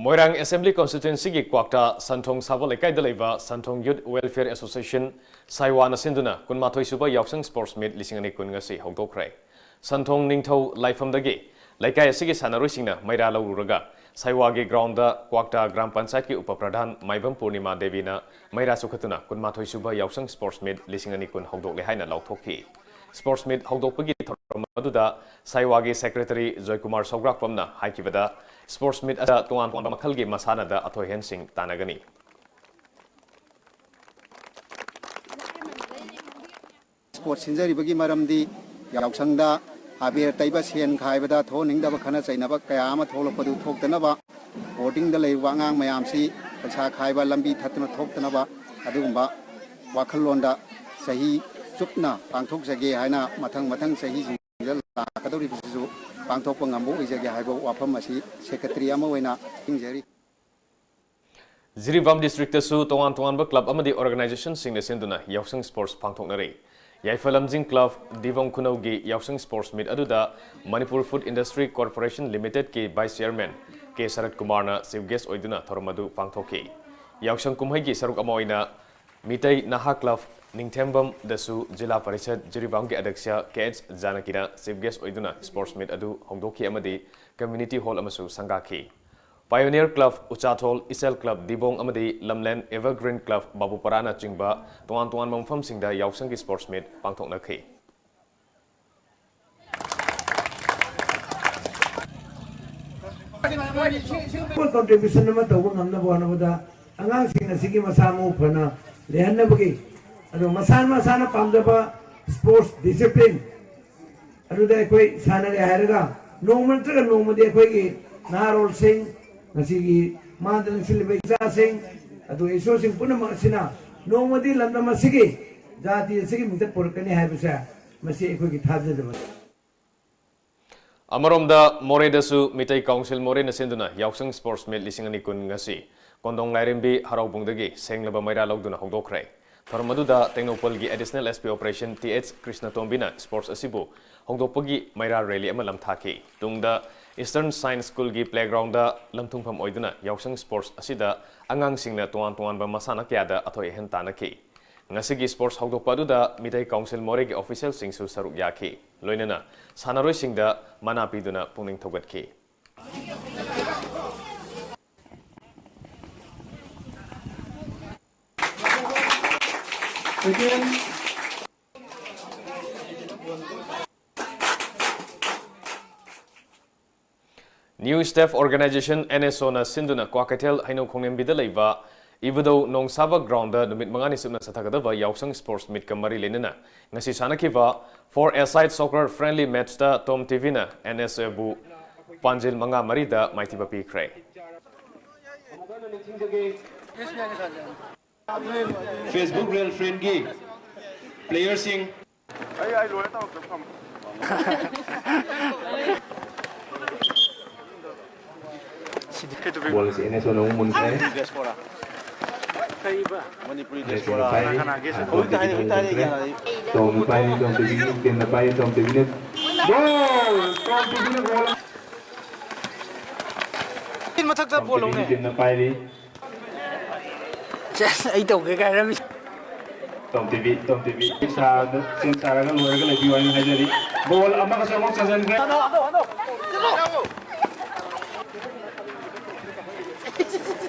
ꯃꯣꯏꯔꯥꯡ Assembly Constituencyꯒꯤ ꯀ꯭ꯋꯥꯛꯇꯥ ꯁꯟꯊꯣꯡ ꯁꯥꯕ ꯂꯩꯀꯥꯏꯗ ꯂꯩꯕ ꯁꯟꯊꯣꯡ Youth Welfare Association, ꯁꯥꯏꯋꯥꯅ ꯁꯤꯟꯗꯨꯅ ꯀꯨꯟꯃꯥꯊꯣꯏ ꯁꯨꯕ ꯌꯥꯎꯁꯪ sports meet ꯂꯤꯁꯤꯡ ꯑꯅꯤ ꯀꯨꯟ ꯉꯁꯤ ꯍꯧꯗꯣꯛꯈ꯭ꯔꯦ꯫ ꯁꯟꯊꯣꯡ ꯅꯤꯡꯊꯧ ꯂꯥꯏꯐꯝꯗꯒꯤ ꯂꯩꯀꯥꯏ ꯑꯁꯤꯒꯤ ꯁꯥꯟꯅꯔꯣꯏꯁꯤꯡꯅ ꯃꯩꯔꯥ ꯂꯧꯔꯨꯔꯒ ꯁꯥꯏꯋꯥꯒꯤ groundꯗ ꯀ꯭ꯋꯥꯛꯇꯥ ꯒ꯭ꯔꯥꯝ ꯄꯟꯆꯥꯌꯠꯀꯤ ꯎꯄ ꯄ꯭ꯔꯙꯥꯟ ꯃꯥꯏꯕꯝ ꯄꯨꯔꯅꯤꯃꯥ ꯗꯦꯕꯤꯅ ꯃꯩꯔꯥ ꯆꯨꯈꯠꯇꯨꯅ ꯀꯨꯟꯃꯥꯊꯣꯏ ꯁꯨꯕ ꯌꯥꯎꯁꯪ sports meet ꯂꯤꯁꯤꯡ ꯑꯅꯤ ꯀꯨꯟ ꯍꯧꯗꯣꯛꯂꯦ ꯍꯥꯏꯅ ꯂꯥꯎꯊꯣꯛꯈꯤ꯫ Sports meet ꯍꯧꯗꯣꯛꯄꯒꯤ ꯊꯧꯔꯝ ꯑꯗꯨꯗ ꯁꯥꯏꯋꯥꯒꯤ secretary ꯖꯣꯏꯀꯨꯃꯥꯔ ꯁꯧꯒ꯭ꯔꯥꯛꯄꯝꯅ ꯍꯥꯏꯈꯤꯕꯗ, sports meet ꯑꯁꯤꯗ ꯇꯣꯉꯥꯟ ꯇꯣꯉꯥꯟꯕ ꯃꯈꯜꯒꯤ ꯃꯁꯥꯟꯅꯗ ꯑꯊꯣꯏ ꯑꯍꯦꯟꯁꯤꯡ ꯇꯥꯟꯅꯒꯅꯤ꯫ Sports ꯁꯤꯟꯖꯔꯤꯕꯒꯤ ꯃꯔꯝꯗꯤ ꯌꯥꯎꯁꯪꯗ ꯑꯕꯦꯔ ꯇꯩꯕ, ꯁꯦꯟ ꯈꯥꯏꯕꯗ ꯊꯣꯛꯍꯟꯅꯤꯡꯗꯕ ꯈꯠꯅ ꯆꯩꯅꯕ ꯀꯌꯥ ꯑꯃ ꯊꯣꯛꯂꯛꯄꯗꯨ ꯊꯣꯛꯇꯅꯕ, boardingꯗ ꯂꯩꯔꯤꯕ ꯑꯉꯥꯡ ꯃꯌꯥꯝꯁꯤ ꯄꯩꯁꯥ ꯈꯥꯏꯕ, ꯂꯝꯕꯤ ꯊꯠꯇꯨꯅ ꯊꯣꯛꯇꯅꯕ, ꯑꯗꯨꯒꯨꯝꯕ ꯋꯥꯈꯜꯂꯣꯟꯗ ꯆꯍꯤ ꯆꯨꯞꯅ ꯄꯥꯡꯊꯣꯛꯆꯒꯦ ꯍꯥꯏꯅ ꯃꯊꯪ ꯃꯊꯪ ꯆꯍꯤꯁꯤꯡ ꯂꯥꯛꯀꯗꯧꯔꯤꯕꯁꯤꯁꯨ ꯄꯥꯡꯊꯣꯛꯄ ꯉꯝꯕ ꯑꯣꯏꯖꯒꯦ ꯍꯥꯏꯕ ꯋꯥꯐꯝ ꯑꯁꯤ ꯁꯦꯀ꯭ꯔꯦꯇꯔꯤ ꯑꯃ ꯑꯣꯏꯅ ꯈꯪꯖꯔꯤ꯫ ꯖꯤꯔꯤꯕꯥꯝ ꯗꯤꯁꯇ꯭ꯔꯤꯛꯇꯁꯨ ꯇꯣꯉꯥꯟ ꯇꯣꯉꯥꯟꯕ ꯀ꯭ꯂꯕ ꯑꯃꯗꯤ ꯑꯣꯔꯒꯅꯥꯏꯖꯦꯁꯟꯁꯤꯡꯅ ꯁꯤꯟꯗꯨꯅ ꯌꯥꯎꯁꯪ ꯁ꯭ꯄꯣꯔꯠꯁ ꯄꯥꯡꯊꯣꯛꯅꯔꯤ꯫ ꯌꯥꯏꯐꯂꯝꯖꯤꯡ ꯀ꯭ꯂꯕ ꯗꯤꯕꯣꯡ ꯈꯨꯅꯧꯒꯤ ꯌꯥꯎꯁꯪ ꯁ꯭ꯄꯣꯔꯠꯁ ꯃꯤꯠ ꯑꯗꯨꯗ ꯃꯅꯤꯄꯨꯔ ꯐꯨꯗ ꯏꯟꯗꯁꯇ꯭ꯔꯤ ꯀꯣꯔꯄꯣꯔꯦꯁꯟ ꯂꯤꯃꯤꯇꯦꯗꯀꯤ ꯚꯥꯏꯁ ꯆꯤꯌꯔꯃꯦꯟ ꯀꯦ ꯁꯔꯠ ꯀꯨꯃꯥꯔꯅ ꯆꯤꯐ ꯒꯦꯁ ꯑꯣꯏꯗꯨꯅ ꯊꯧꯔꯝ ꯑꯗꯨ ꯄꯥꯡꯊꯣꯛꯈꯤ꯫ ꯌꯥꯎꯁꯪ ꯀꯨꯝꯍꯩꯒꯤ ꯁꯔꯨꯛ ꯑꯃ ꯑꯣꯏꯅ ꯃꯤꯇꯩ ꯅꯍꯥ ꯀ꯭ꯂꯕ ꯅꯤꯡꯊꯦꯝꯕꯝꯗꯁꯨ ꯖꯤꯂꯥ ꯄꯔꯤꯁꯠ ꯖꯤꯔꯤꯕꯥꯝꯒꯤ ꯑꯗ꯭ꯌꯛꯁ ꯀꯦ ꯑꯩꯆ ꯖꯥꯅꯀꯤꯅ ꯆꯤꯐ ꯒꯦꯁ ꯑꯣꯏꯗꯨꯅ ꯁ꯭ꯄꯣꯔꯠꯁ ꯃꯤꯠ ꯑꯗꯨ ꯍꯧꯗꯣꯛꯈꯤ ꯑꯃꯗꯤ ꯀꯝꯃ꯭ꯌꯨꯅꯤꯇꯤ ꯍꯣꯜ ꯑꯃꯁꯨ ꯁꯪꯒꯥꯈꯤ꯫ ꯄꯥꯏꯑꯣꯅꯤꯌꯔ ꯀ꯭ꯂꯕ ꯎꯆꯥꯊꯣꯜ, ꯏꯆꯦꯜ ꯀ꯭ꯂꯕ ꯗꯤꯕꯣꯡ ꯑꯃꯗꯤ ꯂꯝꯂꯦꯟ ꯑꯦꯚꯔꯒ꯭ꯔꯤꯟ ꯀ꯭ꯂꯕ ꯕꯥꯕꯨꯄꯔꯥꯅꯆꯤꯡꯕ ꯇꯣꯉꯥꯟ ꯇꯣꯉꯥꯟꯕ ꯃꯐꯝꯁꯤꯡꯗ ꯌꯥꯎꯁꯪꯒꯤ ꯁ꯭ꯄꯣꯔꯠꯁ ꯃꯤꯠ ꯄꯥꯡꯊꯣꯛꯅꯈꯤ꯫ ꯀꯣꯟꯇ꯭ꯔꯤꯕ꯭ꯌꯨꯁꯟ ꯑꯃ ꯇꯧꯕ ꯉꯝꯅꯕ ꯍꯣꯠꯅꯕꯗ ꯑꯉꯥꯡꯁꯤꯡ ꯑꯁꯤꯒꯤ ꯃꯁꯥ ꯃꯎ ꯐꯅ ꯂꯩꯍꯟꯅꯕꯒꯤ, ꯑꯗꯨꯒ ꯃꯁꯥ ꯃꯁꯥꯅ ꯄꯥꯝꯖꯕ ꯁ꯭ꯄꯣꯔꯠꯁ ꯗꯤꯁꯤꯄ꯭ꯂꯤꯟ ꯑꯗꯨꯗ ꯑꯩꯈꯣꯏ ꯁꯥꯟꯅꯔꯦ ꯍꯥꯏꯔꯒ ꯅꯣꯡꯃ ꯅꯠꯇ꯭ꯔꯒ ꯅꯣꯡꯃꯗꯤ ꯑꯩꯈꯣꯏꯒꯤ ꯅꯍꯥꯔꯣꯜꯁꯤꯡ, ꯉꯁꯤꯒꯤ ꯃꯥꯡꯗ ꯂꯦꯡꯁꯤꯜꯂꯤꯕ ꯏꯆꯥꯁꯤꯡ, ꯑꯗꯨꯒ ꯏꯁꯣꯔꯁꯤꯡ ꯄꯨꯝꯅꯃꯛ ꯑꯁꯤꯅ ꯅꯣꯡꯃꯗꯤ ꯂꯝꯗꯝ ꯑꯁꯤꯒꯤ, ꯖꯥꯇꯤ ꯑꯁꯤꯒꯤ ꯃꯤꯡꯆꯠ ꯄꯨꯔꯛꯀꯅꯤ ꯍꯥꯏꯕꯁꯦ ꯃꯁꯤ ꯑꯩꯈꯣꯏꯒꯤ ꯊꯥꯖꯖꯕꯅꯤ꯫ ꯑꯃꯔꯣꯝꯗ ꯃꯣꯔꯦꯗꯁꯨ ꯃꯤꯇꯩ ꯀꯥꯎꯟꯁꯤꯜ ꯃꯣꯔꯦꯅ ꯁꯤꯟꯗꯨꯅ ꯌꯥꯎꯁꯪ ꯁ꯭ꯄꯣꯔꯠꯁ ꯃꯤꯠ ꯂꯤꯁꯤꯡ ꯑꯅꯤ ꯀꯨꯟ ꯉꯁꯤ ꯀꯣꯟꯗꯣꯡ ꯂꯥꯏꯔꯦꯝꯕꯤ ꯍꯔꯥꯎꯕꯨꯡꯗꯒꯤ ꯁꯦꯡꯂꯕ ꯃꯩꯔꯥ ꯂꯧꯗꯨꯅ ꯍꯧꯗꯣꯛꯈ꯭ꯔꯦ꯫ ꯊꯧꯔꯝ ꯑꯗꯨꯗ ꯇꯦꯡꯅꯧꯄꯜꯒꯤ additional S P operation T H ꯀ꯭ꯔꯤꯁꯅꯇꯣꯝꯕꯤꯅ ꯁ꯭ꯄꯣꯔꯠꯁ ꯑꯁꯤꯕꯨ ꯍꯧꯗꯣꯛꯄꯒꯤ ꯃꯩꯔꯥ ꯔꯦꯂꯤ ꯑꯃ ꯂꯝꯊꯥꯈꯤ꯫ ꯇꯨꯡꯗ ꯏꯁꯇꯔꯟ ꯁꯥꯏꯟꯁ ꯁ꯭ꯀꯨꯜꯒꯤ ꯄ꯭ꯂꯦꯒ꯭ꯔꯥꯎꯟꯗ ꯂꯝꯊꯨꯡꯐꯝ ꯑꯣꯏꯗꯨꯅ ꯌꯥꯎꯁꯪ ꯁ꯭ꯄꯣꯔꯠꯁ ꯑꯁꯤꯗ ꯑꯉꯥꯡꯁꯤꯡꯅ ꯇꯣꯉꯥꯟ ꯇꯣꯉꯥꯟꯕ ꯃꯁꯥꯟꯅ ꯀꯌꯥꯗ ꯑꯊꯣꯏ ꯑꯍꯦꯟ ꯇꯥꯟꯅꯈꯤ꯫ ꯉꯁꯤꯒꯤ ꯁ꯭ꯄꯣꯔꯠꯁ ꯍꯧꯗꯣꯛꯄ ꯑꯗꯨꯗ ꯃꯤꯇꯩ ꯀꯥꯎꯟꯁꯤꯜ ꯃꯣꯔꯦꯒꯤ ꯑꯣꯐꯤꯁꯤꯌꯦꯜꯁꯤꯡꯁꯨ ꯁꯔꯨꯛ ꯌꯥꯈꯤ꯫ ꯂꯣꯏꯅꯅ ꯁꯥꯟꯅꯔꯣꯏꯁꯤꯡꯗ ꯃꯅꯥ ꯄꯤꯗꯨꯅ ꯄꯨꯛꯅꯤꯡ ꯊꯧꯒꯠꯈꯤ꯫ New Step Organization, N S O, ꯅ ꯁꯤꯟꯗꯨꯅ ꯀ꯭ꯋꯥꯀꯩꯊꯦꯜ ꯍꯩꯅꯧ ꯈꯣꯡꯂꯦꯝꯕꯤꯗ ꯂꯩꯕ ꯏꯕꯨꯙꯧ ꯅꯣꯡꯁꯥꯕ ꯒ꯭ꯔꯥꯎꯟꯗ ꯅꯨꯃꯤꯠ ꯃꯉꯥꯅꯤ ꯆꯨꯞꯅ ꯆꯠꯊꯒꯗꯕ ꯌꯥꯎꯁꯪ ꯁ꯭ꯄꯣꯔꯠꯁ ꯃꯤꯠꯀ ꯃꯔꯤ ꯂꯩꯅꯅ ꯉꯁꯤ ꯁꯥꯟꯅꯈꯤꯕ four-a-side soccer friendly matchꯇ ꯇꯣꯝ ꯇꯤꯚꯤꯅ N S O ꯕꯨ ꯄꯥꯟꯖꯤꯜ ꯃꯉꯥ ꯃꯔꯤꯗ ꯃꯥꯏꯊꯤꯕ ꯄꯤꯈ꯭ꯔꯦ꯫ Facebook real friendꯒꯤ playerꯁꯤꯡ꯫ ꯑꯩ ꯑꯩ ꯂꯣꯏꯔ ꯇꯧꯔꯛꯀꯦ, ꯊꯝꯃꯣ꯫ ꯕꯣꯜ ꯑꯁꯤ ꯑꯦꯟ ꯑꯦꯁ ꯑꯣꯅ ꯑꯃꯨꯛ ꯃꯨꯟꯈ꯭ꯔꯦ꯫ ꯀꯔꯤꯕ? ꯃꯅꯤꯄꯨꯔꯤ ꯗ꯭ꯔꯦꯁ ꯄꯥꯏꯔꯤ꯫ ꯇꯣꯝ ꯇꯤꯚꯤꯅ ꯃꯨꯟꯈ꯭ꯔꯦ꯫ ꯇꯣꯝ ꯇꯤꯚꯤꯅ ꯇꯤꯝꯅ ꯄꯥꯏꯔꯤ꯫ ꯇꯣꯝ ꯇꯤꯚꯤꯅ ꯒꯣꯜ꯫ ꯃꯊꯛꯇ ꯇꯣꯝ ꯇꯤꯚꯤꯒꯤ ꯄꯣꯜꯂꯧꯅꯦ꯫ ꯇꯤꯝꯅ ꯄꯥꯏꯔꯤ꯫ ꯁꯦꯁ, ꯑꯩ ꯇꯧꯒꯦ ꯀꯥꯏ ꯍꯥꯏꯔꯝꯃꯤ꯫ ꯇꯣꯝ ꯇꯤꯚꯤ, ꯇꯣꯝ ꯇꯤꯚꯤ, ꯁꯦꯝ ꯁꯥꯔꯒ ꯂꯣꯏꯔꯒ ꯂꯩꯕꯤꯌꯨ ꯍꯥꯏꯅ ꯍꯥꯏꯖꯔꯤ꯫ ꯒꯣꯜ ꯑꯃꯒꯁꯨ ꯑꯃꯨꯛ ꯆꯟꯁꯤꯟꯈ꯭ꯔꯦ꯫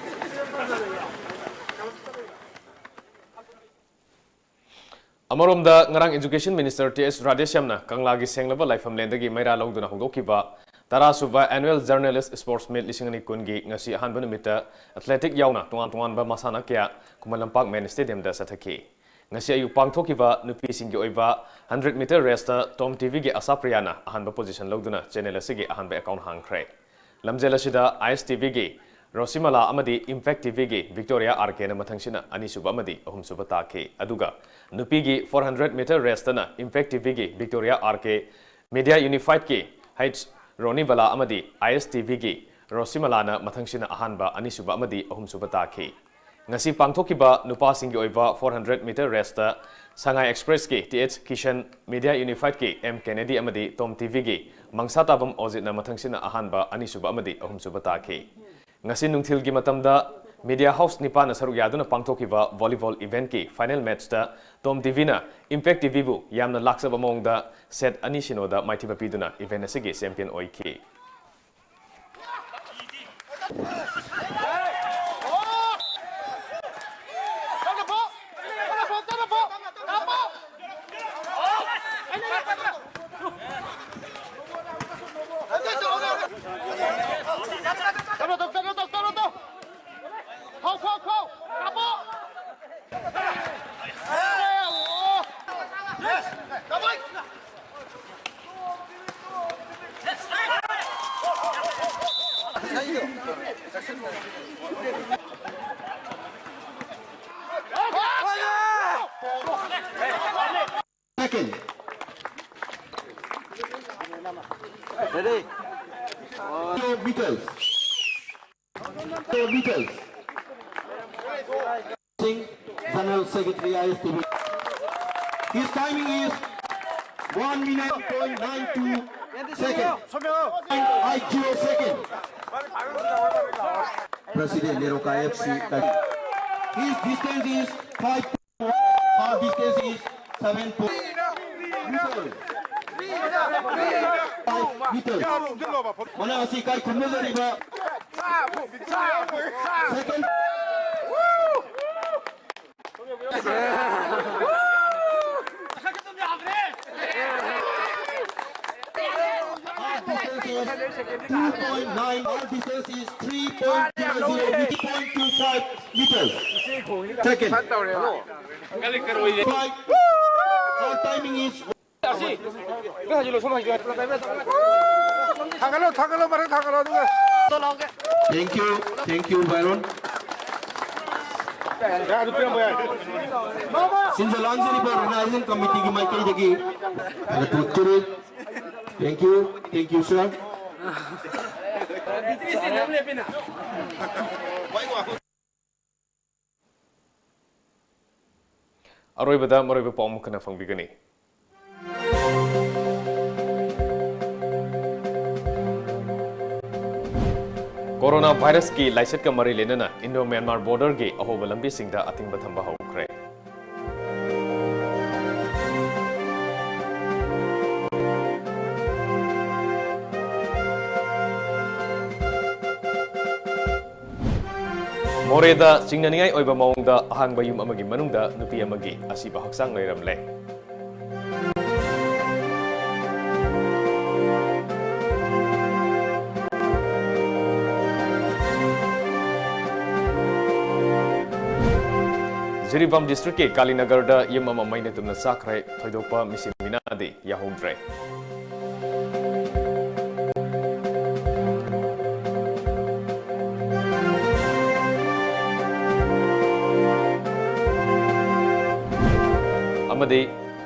ꯑꯃꯔꯣꯝꯗ, ꯉꯔꯥꯡ Education Minister ꯇꯤ ꯑꯦꯁ ꯔꯥꯙꯦꯁ꯭ꯌꯥꯝꯅ ꯀꯪꯂꯥꯒꯤ ꯁꯦꯡꯂꯕ ꯂꯥꯏꯐꯝꯂꯦꯟꯗꯒꯤ ꯃꯩꯔꯥ ꯂꯧꯗꯨꯅ ꯍꯧꯗꯣꯛꯈꯤꯕ ꯇꯔꯥ ꯁꯨꯕ Annual Journalist Sports Meet ꯂꯤꯁꯤꯡ ꯑꯅꯤ ꯀꯨꯟꯒꯤ ꯉꯁꯤ ꯑꯍꯥꯟꯕ ꯅꯨꯃꯤꯠꯇ athletic ꯌꯥꯎꯅ ꯇꯣꯉꯥꯟ ꯇꯣꯉꯥꯟꯕ ꯃꯁꯥꯟꯅ ꯀꯌꯥ ꯈꯨꯃꯟ ꯂꯝꯄꯥꯛ main stadiumꯗ ꯆꯠꯊꯈꯤ꯫ ꯉꯁꯤ ꯑꯌꯨꯛ ꯄꯥꯡꯊꯣꯛꯈꯤꯕ ꯅꯨꯄꯤꯁꯤꯡꯒꯤ ꯑꯣꯏꯕ hundred meter raceꯇ ꯇꯣꯝ ꯇꯤꯚꯤꯒꯤ ꯑꯁꯥ ꯄ꯭ꯔꯤꯌꯥꯅ ꯑꯍꯥꯟꯕ position ꯂꯧꯗꯨꯅ channel ꯑꯁꯤꯒꯤ ꯑꯍꯥꯟꯕ account ꯍꯥꯡꯈ꯭ꯔꯦ꯫ ꯂꯝꯖꯦꯜ ꯑꯁꯤꯗ ꯑꯥꯏ ꯑꯦꯁ ꯇꯤꯚꯤꯒꯤ ꯔꯣꯁꯤꯃꯂꯥ ꯑꯃꯗꯤ Impact ꯇꯤꯚꯤꯒꯤ ꯕꯤꯛꯇꯣꯔꯤꯌꯥ ꯑꯥꯔ ꯀꯦꯅ ꯃꯊꯪꯁꯤꯅ ꯑꯅꯤꯁꯨꯕ ꯑꯃꯗꯤ ꯑꯍꯨꯝꯁꯨꯕ ꯇꯥꯈꯤ꯫ ꯑꯗꯨꯒ ꯅꯨꯄꯤꯒꯤ four hundred meter raceꯇꯅ Impact ꯇꯤꯚꯤꯒꯤ ꯕꯤꯛꯇꯣꯔꯤꯌꯥ ꯑꯥꯔ ꯀꯦ, Media Unifiedꯀꯤ ꯍꯩꯆ ꯔꯣꯅꯤꯕꯂꯥ ꯑꯃꯗꯤ ꯑꯥꯏ ꯑꯦꯁ ꯇꯤꯚꯤꯒꯤ ꯔꯣꯁꯤꯃꯂꯥꯅ ꯃꯊꯪꯁꯤꯅ ꯑꯍꯥꯟꯕ, ꯑꯅꯤꯁꯨꯕ ꯑꯃꯗꯤ ꯑꯍꯨꯝꯁꯨꯕ ꯇꯥꯈꯤ꯫ ꯉꯁꯤ ꯄꯥꯡꯊꯣꯛꯈꯤꯕ ꯅꯨꯄꯥꯁꯤꯡꯒꯤ ꯑꯣꯏꯕ four hundred meter raceꯇ ꯁꯉꯥꯏ Expressꯀꯤ T H Kisan, Media Unifiedꯀꯤ M ꯀꯦꯅꯦꯗꯤ ꯑꯃꯗꯤ ꯇꯣꯝ ꯇꯤꯚꯤꯒꯤ ꯃꯪꯁꯥꯇꯥꯕꯝ ꯑꯣꯖꯤꯠꯅ ꯃꯊꯪꯁꯤꯅ ꯑꯍꯥꯟꯕ, ꯑꯅꯤꯁꯨꯕ ꯑꯃꯗꯤ ꯑꯍꯨꯝꯁꯨꯕ ꯇꯥꯈꯤ꯫ ꯉꯁꯤ ꯅꯨꯡꯊꯤꯜꯒꯤ ꯃꯇꯝꯗ media house ꯅꯤꯄꯥꯟꯅ ꯁꯔꯨꯛ ꯌꯥꯗꯨꯅ ꯄꯥꯡꯊꯣꯛꯈꯤꯕ volleyball eventꯀꯤ final matchꯇ ꯇꯣꯝ ꯇꯤꯚꯤꯅ Impact ꯇꯤꯚꯤꯕꯨ ꯌꯥꯝꯅ ꯂꯥꯛꯆꯕ ꯃꯑꯣꯡꯗ set ꯑꯅꯤ ꯁꯤꯅꯣꯗ ꯃꯥꯏꯊꯤꯕ ꯄꯤꯗꯨꯅ event ꯑꯁꯤꯒꯤ champion ꯑꯣꯏꯈꯤ꯫ Second. meters. Meters. Singh, General Secretary, I S T B. His timing is one minute point nine two second. Point eight zero second. President, Neroka F C. His distance is five. Half distance is seven point five meters. Mana asi kai khumna zariba. Second. Half distance is two point nine. Half distance is three point zero zero, three point two five meters. Second. Five. Our timing is. ꯊꯥꯡꯒꯠꯂꯣ, ꯊꯥꯡꯒꯠꯂꯣ, ꯃꯔꯛ ꯊꯥꯡꯒꯠꯂꯣ, ꯑꯗꯨꯒ꯫ Thank you, thank you, Byron. ꯌꯥ, ꯑꯗꯨ ꯄꯤꯔꯝꯕ ꯌꯥꯏ꯫ ꯁꯤꯟꯖ ꯂꯥꯡꯖꯔꯤꯕ organizing committeeꯒꯤ ꯃꯥꯏꯀꯩꯗꯒꯤ ꯊꯥꯒꯠꯄ ꯎꯠꯆꯔꯤ꯫ Thank you, thank you, sir. ꯑꯔꯣꯏꯕꯗ ꯃꯔꯨꯑꯣꯏꯕ ꯄꯥꯎ ꯑꯃꯨꯛ ꯍꯟꯅ ꯐꯪꯕꯤꯒꯅꯤ꯫ ꯀꯣꯔꯣꯅꯥ ꯚꯥꯏꯔꯁꯀꯤ ꯂꯥꯏꯆꯠꯀ ꯃꯔꯤ ꯂꯩꯅꯅ ꯏꯟꯗꯣ ꯃ꯭ꯌꯥꯟꯃꯥꯔ ꯕꯣꯔꯗꯔꯒꯤ ꯑꯍꯣꯕ ꯂꯝꯕꯤꯁꯤꯡꯗ ꯑꯊꯤꯡꯕ ꯊꯝꯕ ꯍꯧꯈ꯭ꯔꯦ꯫ ꯃꯣꯔꯦꯗ ꯆꯤꯡꯅꯅꯤꯡꯉꯥꯏ ꯑꯣꯏꯕ ꯃꯑꯣꯡꯗ ꯑꯍꯥꯡꯕ ꯌꯨꯝ ꯑꯃꯒꯤ ꯃꯅꯨꯡꯗ ꯅꯨꯄꯤ ꯑꯃꯒꯤ ꯑꯁꯤꯕ ꯍꯛꯆꯥꯡ ꯂꯩꯔꯝꯂꯦ꯫ ꯖꯤꯔꯤꯕꯥꯝ ꯗꯤꯁꯇ꯭ꯔꯤꯛꯀꯤ ꯀꯥꯂꯤꯅꯒꯔꯗ ꯌꯨꯝ ꯑꯃ ꯃꯩꯅ ꯇꯨꯝꯅ ꯆꯥꯛꯈ꯭ꯔꯦ꯫ ꯊꯣꯏꯗꯣꯛꯄ ꯃꯤꯁꯤ ꯃꯤꯅꯥꯗꯤ ꯌꯥꯍꯧꯗ꯭ꯔꯦ꯫ ꯑꯃꯗꯤ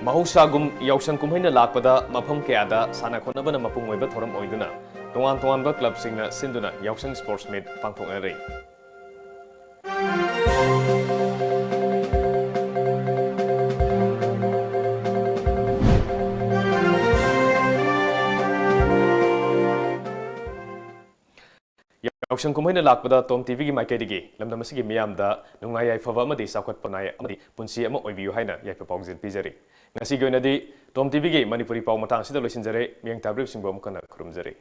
ꯃꯍꯧꯁꯥꯒꯨꯝ ꯌꯥꯎꯁꯪ ꯀꯨꯝꯍꯩꯅ ꯂꯥꯛꯄꯗ ꯃꯐꯝ ꯀꯌꯥꯗ ꯁꯥꯟꯅ ꯈꯣꯠꯅꯕꯅ ꯃꯄꯨꯡ ꯑꯣꯏꯕ ꯊꯧꯔꯝ ꯑꯣꯏꯗꯨꯅ ꯇꯣꯉꯥꯟ ꯇꯣꯉꯥꯟꯕ clubꯁꯤꯡꯅ ꯁꯤꯟꯗꯨꯅ ꯌꯥꯎꯁꯪ sports meet ꯄꯥꯡꯊꯣꯛꯅꯔꯤ꯫ ꯌꯥꯎꯁꯪ ꯀꯨꯝꯍꯩꯅ ꯂꯥꯛꯄꯗ ꯇꯣꯝ ꯇꯤꯚꯤꯒꯤ ꯃꯥꯏꯀꯩꯗꯒꯤ ꯂꯝꯗꯝ ꯑꯁꯤꯒꯤ ꯃꯤꯌꯥꯝꯗ ꯅꯨꯡꯉꯥꯏ ꯌꯥꯏꯐꯕ ꯑꯃꯗꯤ ꯆꯥꯎꯈꯠꯄ ꯅꯥꯏ ꯑꯃꯗꯤ ꯄꯨꯟꯁꯤ ꯑꯃ ꯑꯣꯏꯕꯤꯌꯨ ꯍꯥꯏꯅ ꯌꯥꯏꯐ ꯄꯥꯎꯖꯦꯜ ꯄꯤꯖꯔꯤ꯫ ꯉꯁꯤꯒꯤ ꯑꯣꯏꯅꯗꯤ ꯇꯣꯝ ꯇꯤꯚꯤꯒꯤ ꯃꯅꯤꯄꯨꯔꯤ ꯄꯥꯎ ꯃꯇꯥꯡ ꯑꯁꯤꯗ ꯂꯣꯏꯁꯤꯟꯖꯔꯦ꯫ ꯃꯤꯌꯦꯡ ꯇꯥꯕꯤꯔꯤꯕꯁꯤꯡꯕꯨ ꯑꯃꯨꯛ ꯍꯟꯅ ꯈꯨꯔꯨꯝꯖꯔꯤ꯫